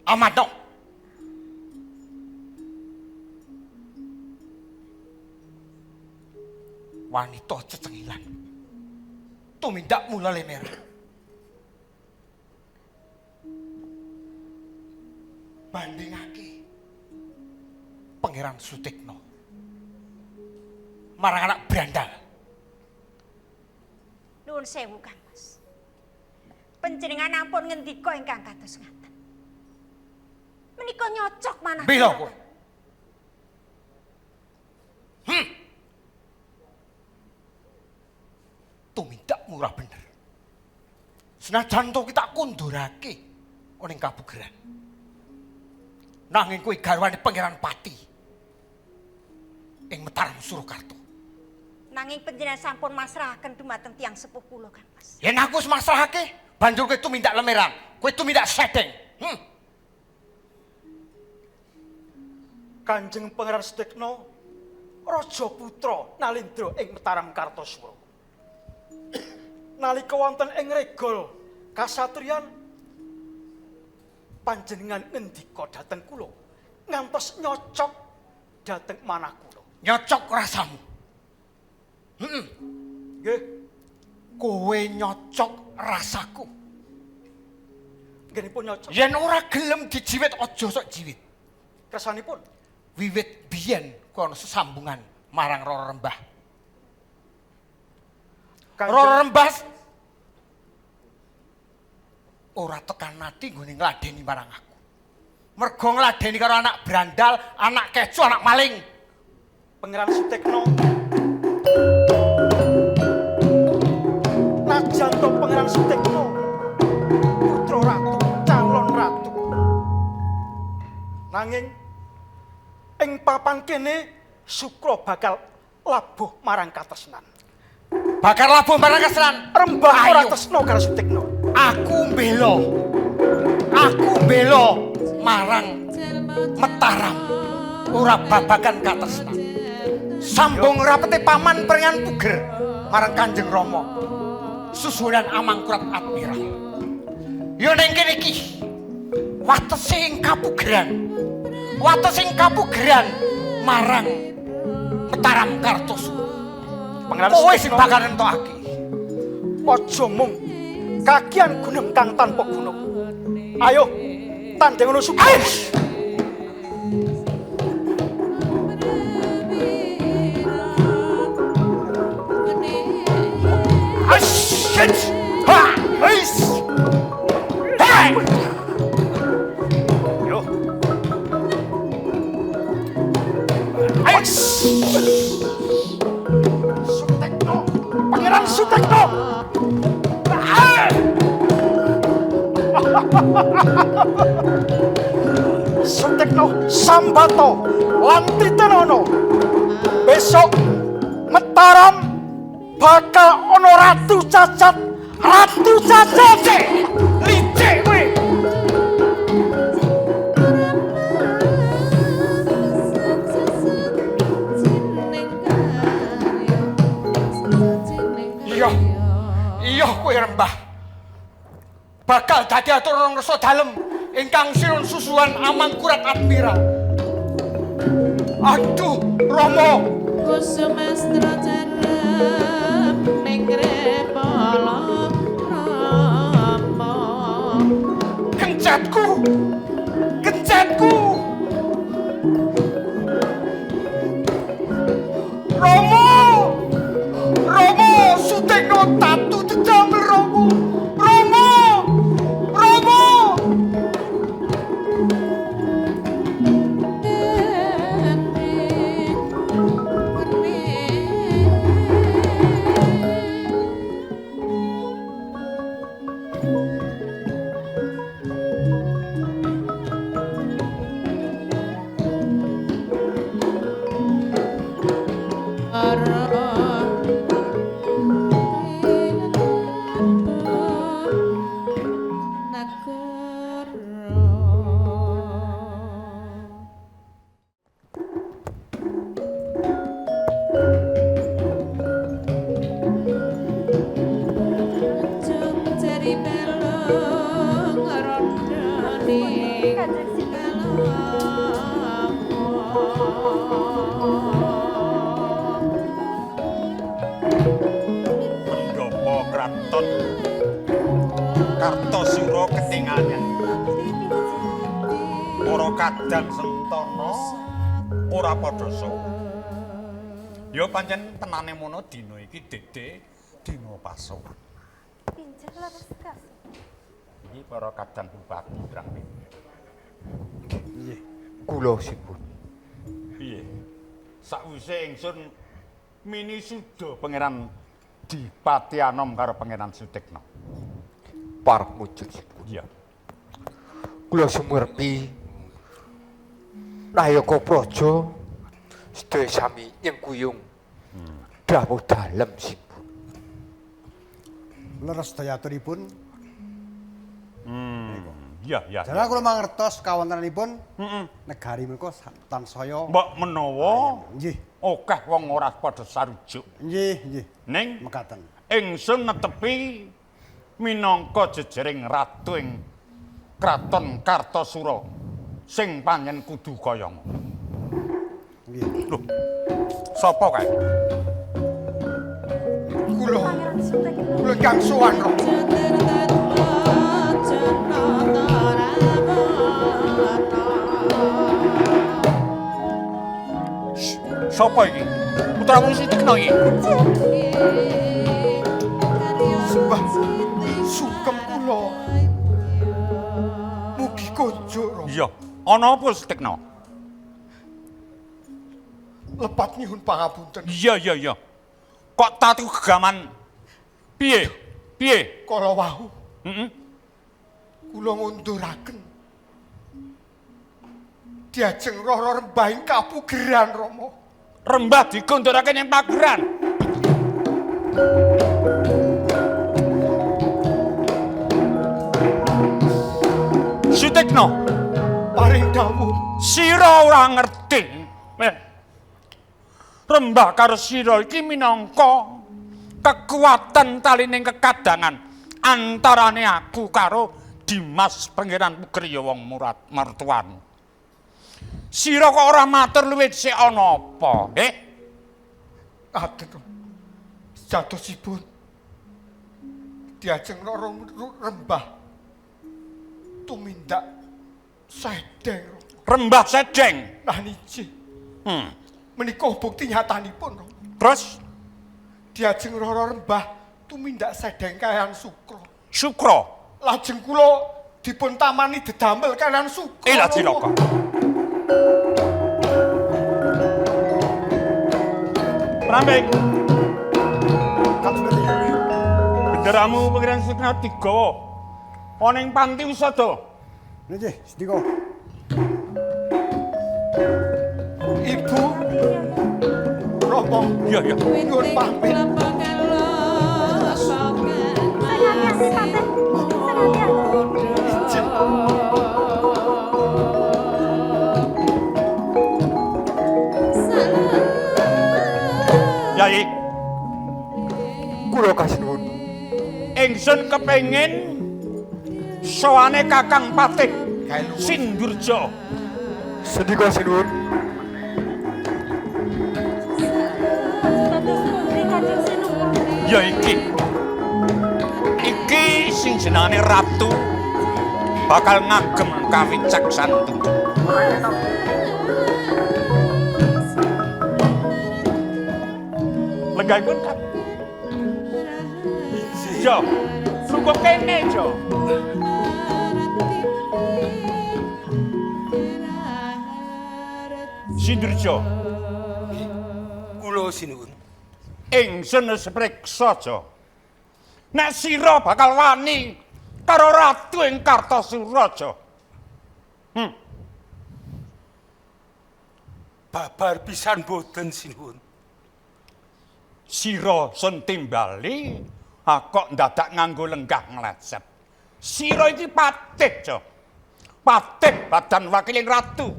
Amatno. Wanita cecengilan. Tumindak mula merah. Bandingake Pangeran Sutikno marang anak brandal. Nuwun sewu, Kang Mas. Panjenengan ampun ngendika ingkang kados ngaten. Menika nyocok manah. Bela kowe. Tumindak murah bener. Senajan to kita kundurake ning kabugeran. Nanging kowe garwane Pangeran Pati ing Mataram Surakarta. Nanging panjenengan sampun masrahaken dumateng tiyang sepuh kula, Kang Mas. Yen aku wis masrahake, banjur kowe tumindak lemeran, kowe tumindak sedeng. Kanjeng Pangeran Sutikno raja putra Nalindra ing Mataram Kartasura. Nalika wonten ing regol kasatriyan panjenengan ngendika dhateng kula ngantos nyocok dhateng manah kula. Nyocok rasamu. Nggih. Kowe nyocok rasaku. Nggenipun nyocok. Yen ora gelem dijiwit aja sok jiwit. Kersanipun wiwit biyen kowe ana sesambungan marang Roro Rembah. Roro Rembah ora tekan ati nggone ngladeni marang aku. Mergo ngladeni karo anak brandal, anak kecu, anak maling. Pangeran Sutikno. Najan to Pangeran Sutikno putra ratu, calon ratu. Nanging ing papan kene Sukra bakal labuh marang katresnan. Bakal labuh marang katresnan. Rembah ora tresna karo Sutikno. Aku mbela. Aku mbela marang Mataram. Ora babagan katresnan. Sambung rapete paman peringan puger marang Kanjeng Rama. Susunan Amangkurat Admiral. Ya ning kene iki watese ing kapugeran. Wates ing kapugeran marang Mataram Kartosuro. Kowe sing bakal nentokake. Aja mung kakian gunem kang tanpa guna. Ayo tandheng ngono Sukra. Ha! His! Hey! Yo. Sutekno, Pangeran Sutekno. Sutekno. Sutikno, sambato lan titenono. Besok Mataram bakal ana ratu cacat, ratu cacat. Licik kowe. Iya. Iya kowe Rembah. Bakal dadi atur ngrasa dalem ingkang sinun susuhan Amangkurat Admiral. Aduh, Rama. Kusumastra cerep ning grepala Rama. Kencetku. Kencetku. Rama. Rama Sutekno tatu didamel Rama. Rama. Rama. Pendopo kraton Kartosuro ketingalnya. Para kadang sentana ora padha sowan. Ya pancen tenane mono dina iki Dede dina pasowan. Iki para kadang bupati Brang. Nggih, kula sipun. Piye? Sakwise ingsun mini suda Pangeran Dipati Anom karo Pangeran Sutikno. Parep mujud sipun. Iya. Kula sumerpi Nayaka Praja sedaya sami nyengkuyung dawuh dalem sipun. Leres dayaturipun. Iya, iya. Jare kula mangertos kawontenanipun negari menika tansaya mbok menawa nggih akeh wong ora padha sarujuk. Nggih, nggih. Ning mekaten. Ingsun netepi minangka jejering ratu ing Kraton Kartosura sing pancen kudu kaya ngono. Nggih. Lho. Sapa kae? Kula. Kula kang sowan Rama. Sapa iki? Putramu Sutikno iki. Sembah sungkem kula. Mugi kunjuk Rama. Iya, ana apa Sutikno? Lepat nyuwun pangapunten. Iya, iya, iya. Kok tatu gegaman piye? Piye? Kala wau. Heeh. Kula ngunduraken. Diajeng Rara Rembah ing kapugeran Rama. Rembah digondorake ning pageran. Sutikno, paring dawuh. Sira ora ngerti. Rembah karo sira iki minangka kekuatan talining kekadangan antarane aku karo Dimas Pangeran Pugerya wong murat mertuan. Sira kok ora matur luwih sik ana apa, eh? Aduh. Sejatosipun diajeng Rara Rembah tumindak sedeng. Rembah sedeng. Nah niki. Menika bukti nyatanipun. Terus diajeng Rara Rembah tumindak sedeng kaliyan Sukra. Sukra. Lajeng kula dipun tamani dedamel kaliyan Sukra. Ilah cilaka. Pramping. Benderamu Pangeran Sukna digawa ana ing panti wisada. Nggih, sendika. Ibu. Romo. Iya, iya. Nyuwun pamit. Izin. Yai, kula kasinuwun. Ingsun kepengin sowane Kakang Patih Sindurja. Sendika sinuwun. Ya iki. Iki sing jenenge ratu bakal ngagem kawicaksan tunjuk. Lenggahipun Kang. Jo, lungguh kene, Jo. Sindurja. Kula sinuwun. Ingsun wis priksa, Jo. Nek sira bakal wani karo ratu ing Kartasura, Jo. Babar pisan boten sinuwun. Sira sun timbali kok ndadak nganggo lenggah nglecet. Sira iki patih, Jo. Patih badan wakiling ratu.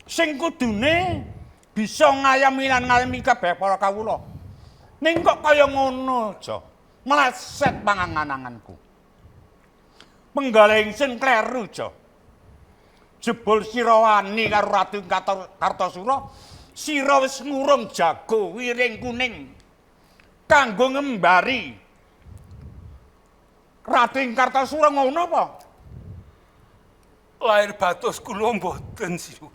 Sing kudune bisa ngayami lan ngayomi kabeh para kawula. Ning kok kaya ngono, Jo. Meleset pangangan-anganku. Penggalih ingsun kleru, Jo. Jebul sira wani karo Ratu Kartasura, sira wis ngurung jago wiring kuning kanggo ngembari Ratu ing Kartasura ngono apa? Lahir batos kula mboten sinuwun.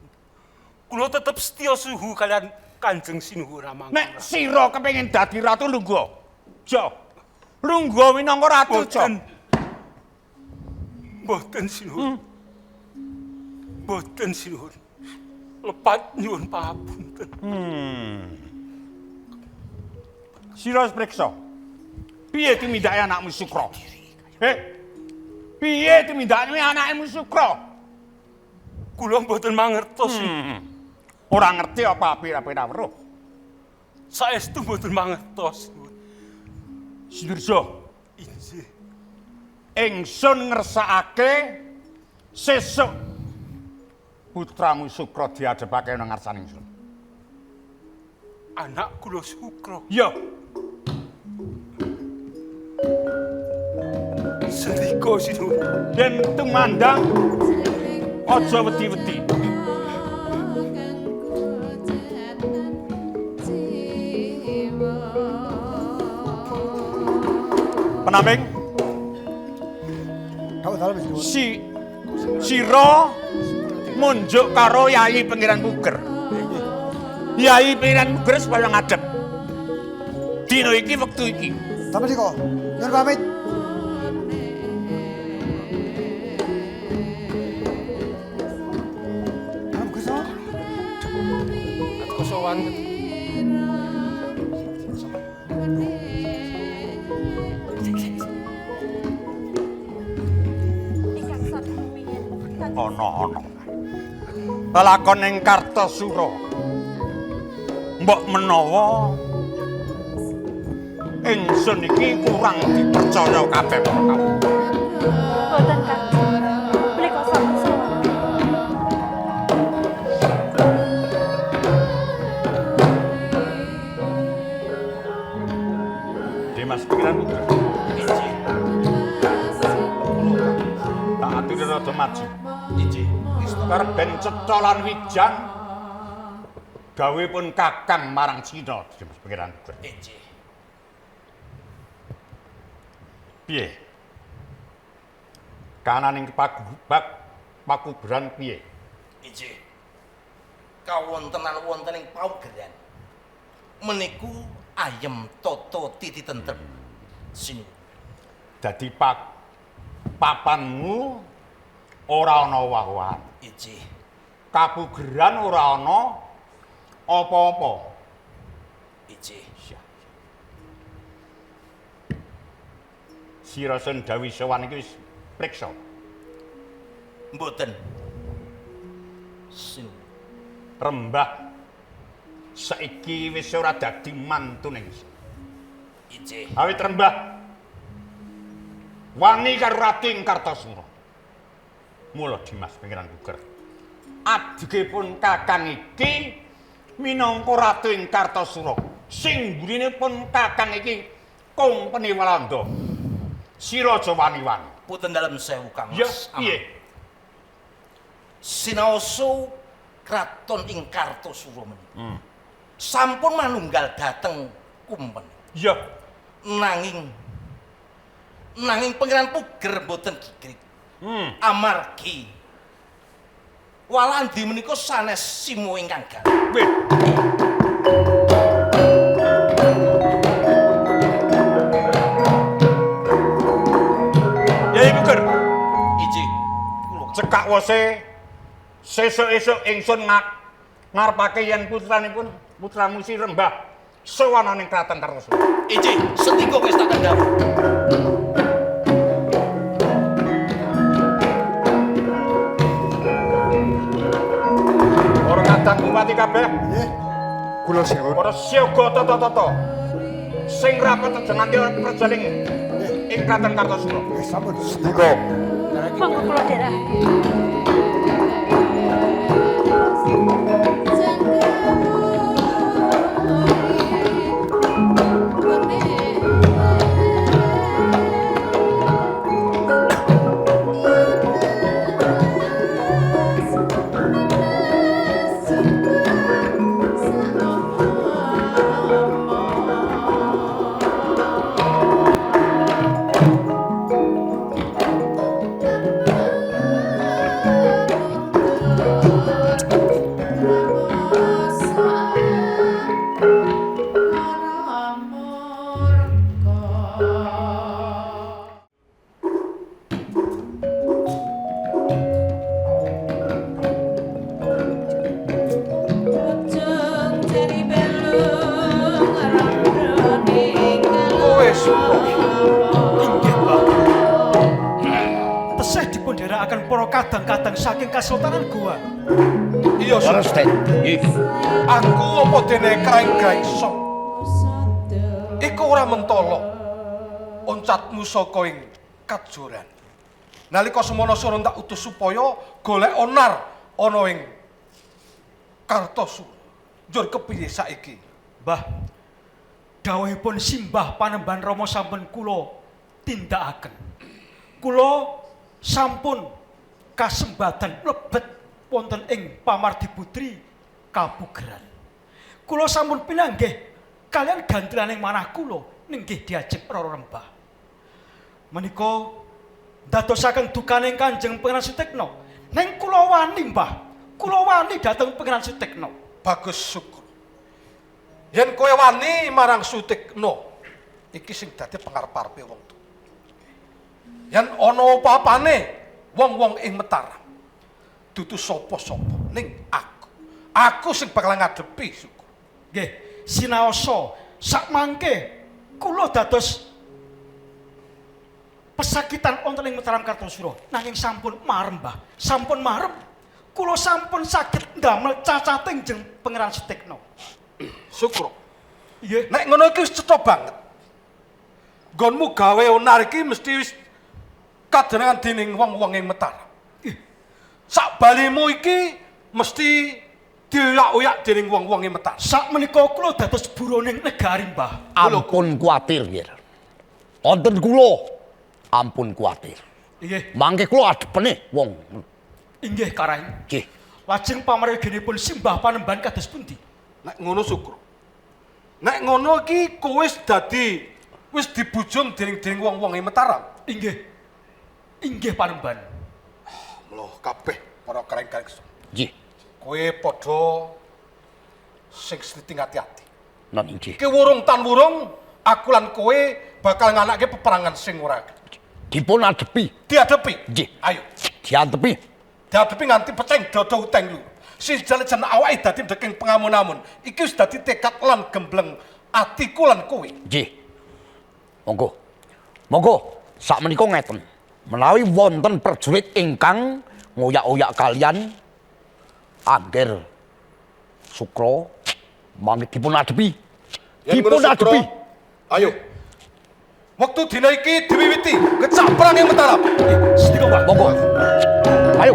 Kula tetep setya suhu kalian Kanjeng Sinuwun Ramangkura. Nek sira kepengin dadi ratu lungguh. Jo. Lungguh minangka ratu, Jo. Mboten sinuwun. Mboten sinuwun. Lepat nyuwun pangapunten. Sira wis priksa. Piye tumindake anakmu Sukra? Piye tumindake anakmu Sukra? Kula mboten mangertos. Ora ngerti apa api-api ra weruh. Saestu mboten mangertos. Sindurja, inggih. Ingsun ngersakake sesuk putramu Sukra diadhepake nang ngarsane ingsun. Anak kula Sukra. Iya. Sendika sinuwun. Yen tumandang aja wedi-wedi. Penaming si sira munjuk karo Yai Pangeran Puger. Yai Pangeran Puger supaya ngadep. Dina iki wektu iki. Sampe sik kok. Nyuwun pamit. Ana-ana. Lelakon ing Kartasura. Mbok menawa ingsun iki kurang dipercaya kabeh para kawula. Boten, Kang. Menika sampun sowan. Dimas pikiran iki. Tak aturi rada maju. Inggih. Karep ben cetha lan wijang dawuhipun Kakang marang Cina, Dimas pikiran. Inggih. Piye? Kahanan ing pakuberan piye? Inggih. Kawontenan wonten ing paugeran meniku ayem tata titi tentrem. Sinuwun. Dadi papanmu ora ana owah-owahan. Inggih. Kapugeran ora ana apa-apa. Inggih. Sira sun dawuh sowan iki wis priksa. Mboten. Sinuwun. Rembah saiki wis ora dadi mantune. Injih. Awit Rembah wani karo Ratu ing Kartasura. Mula Dimas Pangeran Puger. Adikipun kakang iki minangka Ratu ing Kartasura. Sing mburine pun kakang iki Kompeni Walanda. Sira aja wani-wani. Punten dalem sewu Kang Ya, Mas. piye? Sinaosa kraton ing Kartasura menika. Sampun manunggal dhateng Kumpeni. Ya. Nanging Pangeran Puger mboten gigrik. Amargi Walandi menika sanes simo ingkang gampil. Wih. Yai Puger. Injih. Cekak wose sesuk-esuk ingsun ngarepake yen putranipun putramu si Rembah sowan ning kraton Kartasura. Injih, sendika kestaken dawuh. Para kadang bupati kabeh. Nggih. Kula siwun. Para siaga tata-tata. Sing rapat aja nganti ora prajaling ing kraton Kartasura. Nggih, sampun sendika. Monggo kula dherekaken. Kowe Sukro. Inggih, Mbah. Tesih dipundherekaken para kadang-kadang saking Kasultanan Goa. Iya, Sukro. Leres, Den. Nggih. Aku apa dene kraing-kraing sok. Iku ora mentolo. Oncatmu saka ing kajoran. Nalika semono sono tak utus supaya golek onar ana ing Kartasura. Njur kepiye saiki? Mbah, dawuhipun simbah Panembahan Rama sampun kula tindakaken. Kula sampun kasembadan mlebet wonten ing pamardi putri Kapugeran. Kula sampun pinanggih kalian gantilaning manah kula nenggih diajeng Rara Rembah. Menika ndadosaken dukaning Kanjeng Pangeran Sutikna. Ning kula wani, Mbah. Kula wani dhateng Pangeran Sutikna. Bagus Sukro. Yen kowe wani marang Sutikna, iki sing dadi pangarep-arepe wong tuwa. Yen ana apa-apane wong-wong ing Mataram, dudu sapa-sapa ning aku. Aku sing bakal ngadepi Sukro. Nggih, sinaosa sakmangke kula dados pesakitan wonten ing Mataram Kartasura nanging sampun marem, Mbah. Sampun marem. Kula sampun saged ndamel cacating jeng Pangeran Sutikna. Sukro. Nggih. Nek ngono iki wis cetha banget. Nggonmu gawe onar iki mesti wis kadenengan dening wong-wong ing Mataram. Sak balimu iki mesti dioyak-oyak dening wong-wong ing Mataram. Sak menika kula dados buroning negari, Mbah. Ampun kuwatir, Nggih. Wonten kula ampun kuwatir. Nggih. Mangke kula adepene wong. Inggih, Karaeng. Nggih. Lajeng pamaryoginipun simbah Panembahan kados pundi? Nek ngono Sukro. Nek ngono iki kowe wis dadi wis dibujung dening-dening wong-wong ing Mataram. Inggih. Inggih Panembahan. Mloh kabeh para kareng-kareng. Nggih. Kowe padha sing sliting ati-ati. Non inggih. Iki wurung tan wurung aku lan kowe bakal nganake peperangan sing ora Dipun adepi. diadepi. Nggih. Ayo, Diadepi. diadepi nganti peceng dodo uteng lu. Sijal-jan awake dadi deking pengamun-amun. Iki wis dadi tekad lan gembleng atiku lan kowe. Nggih. Monggo. Monggo, sakmenika ngeten. Menawi wonten prajurit ingkang ngoyak-oyak kalian angger Sukra mangke dipun adepi. Yen ngono, Dipun adepi. Sukra, ayo. Wektu dina iki diwiwiti ngecak perang ing Mataram. Sedika, Mbah. Monggo. Ayo.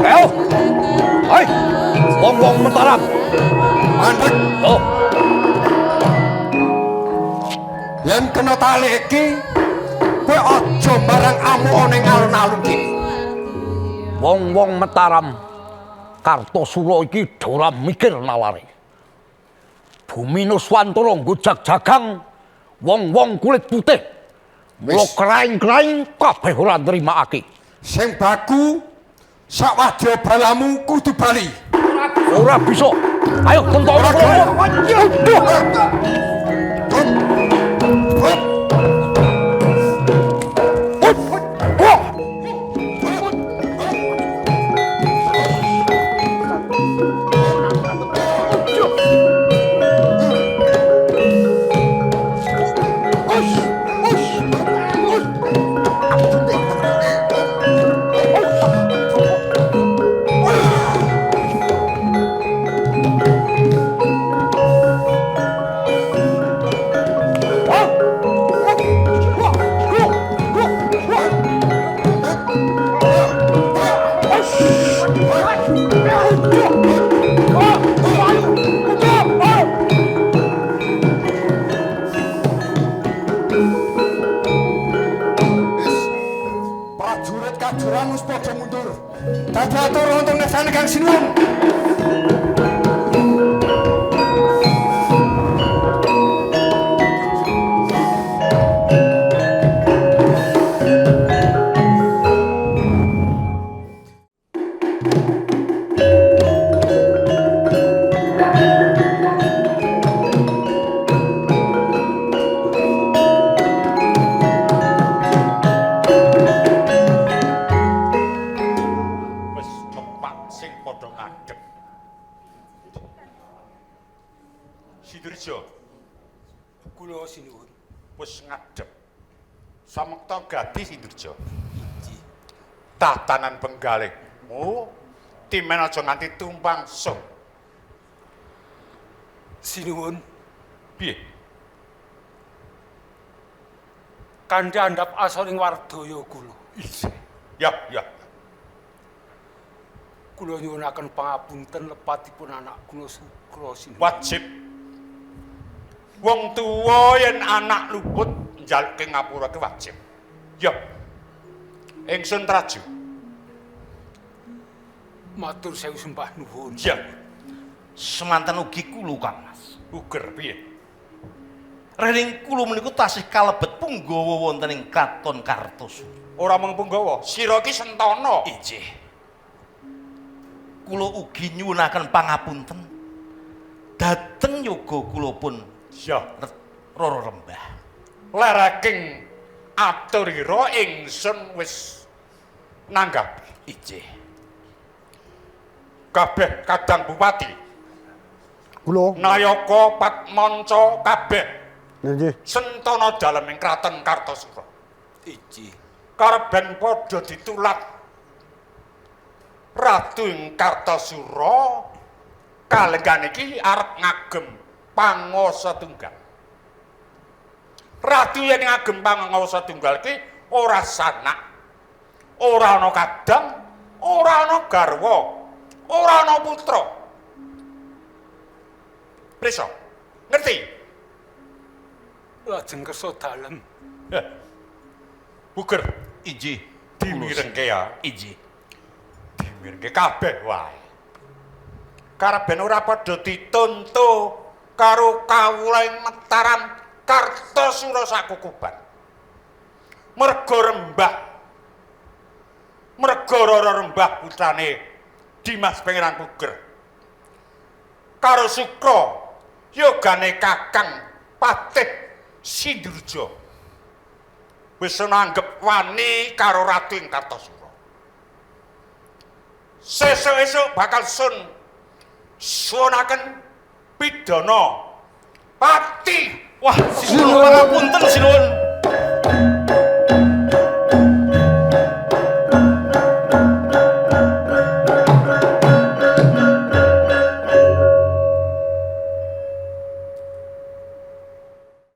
Ayo. Hai. Wong-wong Mataram. Mandek. Oh. Yen kena tali iki, kowe aja barang amuk ning alun-alun kene. Wong-wong Mataram Kartosura iki ora mikir nalare. Bumi Nuswantara nggo jag-jagang wong-wong kulit putih. Mula kraing-kraing kabeh ora nrimakake. Sing baku sak wadya balamu kudu bali. Ora bisa. Ayo tentara kelompok. Prajurit kajuran wis padha mundur. Dadi atur wonten ngersane Kang Sinuwun. Wis lepak sing padha ngadeg. Sidirjo, Kula sinuwun. Wis ngadeg. Samekta gati Sindirjo. Tatanan penggalihmu timen aja nganti tumpang suh. Sinuwun, Piye? Kanthi andhap asoring wardaya kula. Ya, ya. Kula nyuwunaken pangapunten lepatipun anak kula Sukra sinuwun. Wajib. Wong tuwa yen anak luput njaluke ngapura ki wajib. Ya. Ingsun traju. Matur sewu sembah nuwun. Ya. Semanten ugi kula Kang Mas. Uger piye? Rening kula menika tasih kalebet punggawa wonten ing Kraton Kartosura. Ora mung punggawa, sira iki sentana. Inggih. Kula ugi nyuwunaken pangapunten dhateng yoga kula pun Ya. Roro Rembah. Leraking aturira ingsun wis nanggapi. Inggih. Kabeh kadang bupati, Kula. nayaka patmanca kabeh Nggih. sentana dalem ing Kraton Kartosura. Inggih. Kareben padha ditulat Ratu ing Kartasura kalenggan iki arep ngagem panguwasa tunggal. Ratu yen ngagem panguwasa tunggal iki ora sanak, ora ana kadang, ora ana garwa, ora ana putra. Prisa, ngerti? Lajeng kersa dalem. Buger, Inggih. dimirengke ya. Inggih. Dimirengke kabeh wae. Kareben ora padha ditonto karo kawula ing Mataram Kartosura sakukuban. Merga rembah. Merga Rara Rembah putrane Dimas Pangeran Puger. Karo Sukra yogane Kakang Patih Sindurja. Wis nanggep wani karo Ratu ing Kartasura. Sesuk esuk bakal sun suwunaken pidana pati. Wah, sinuwun.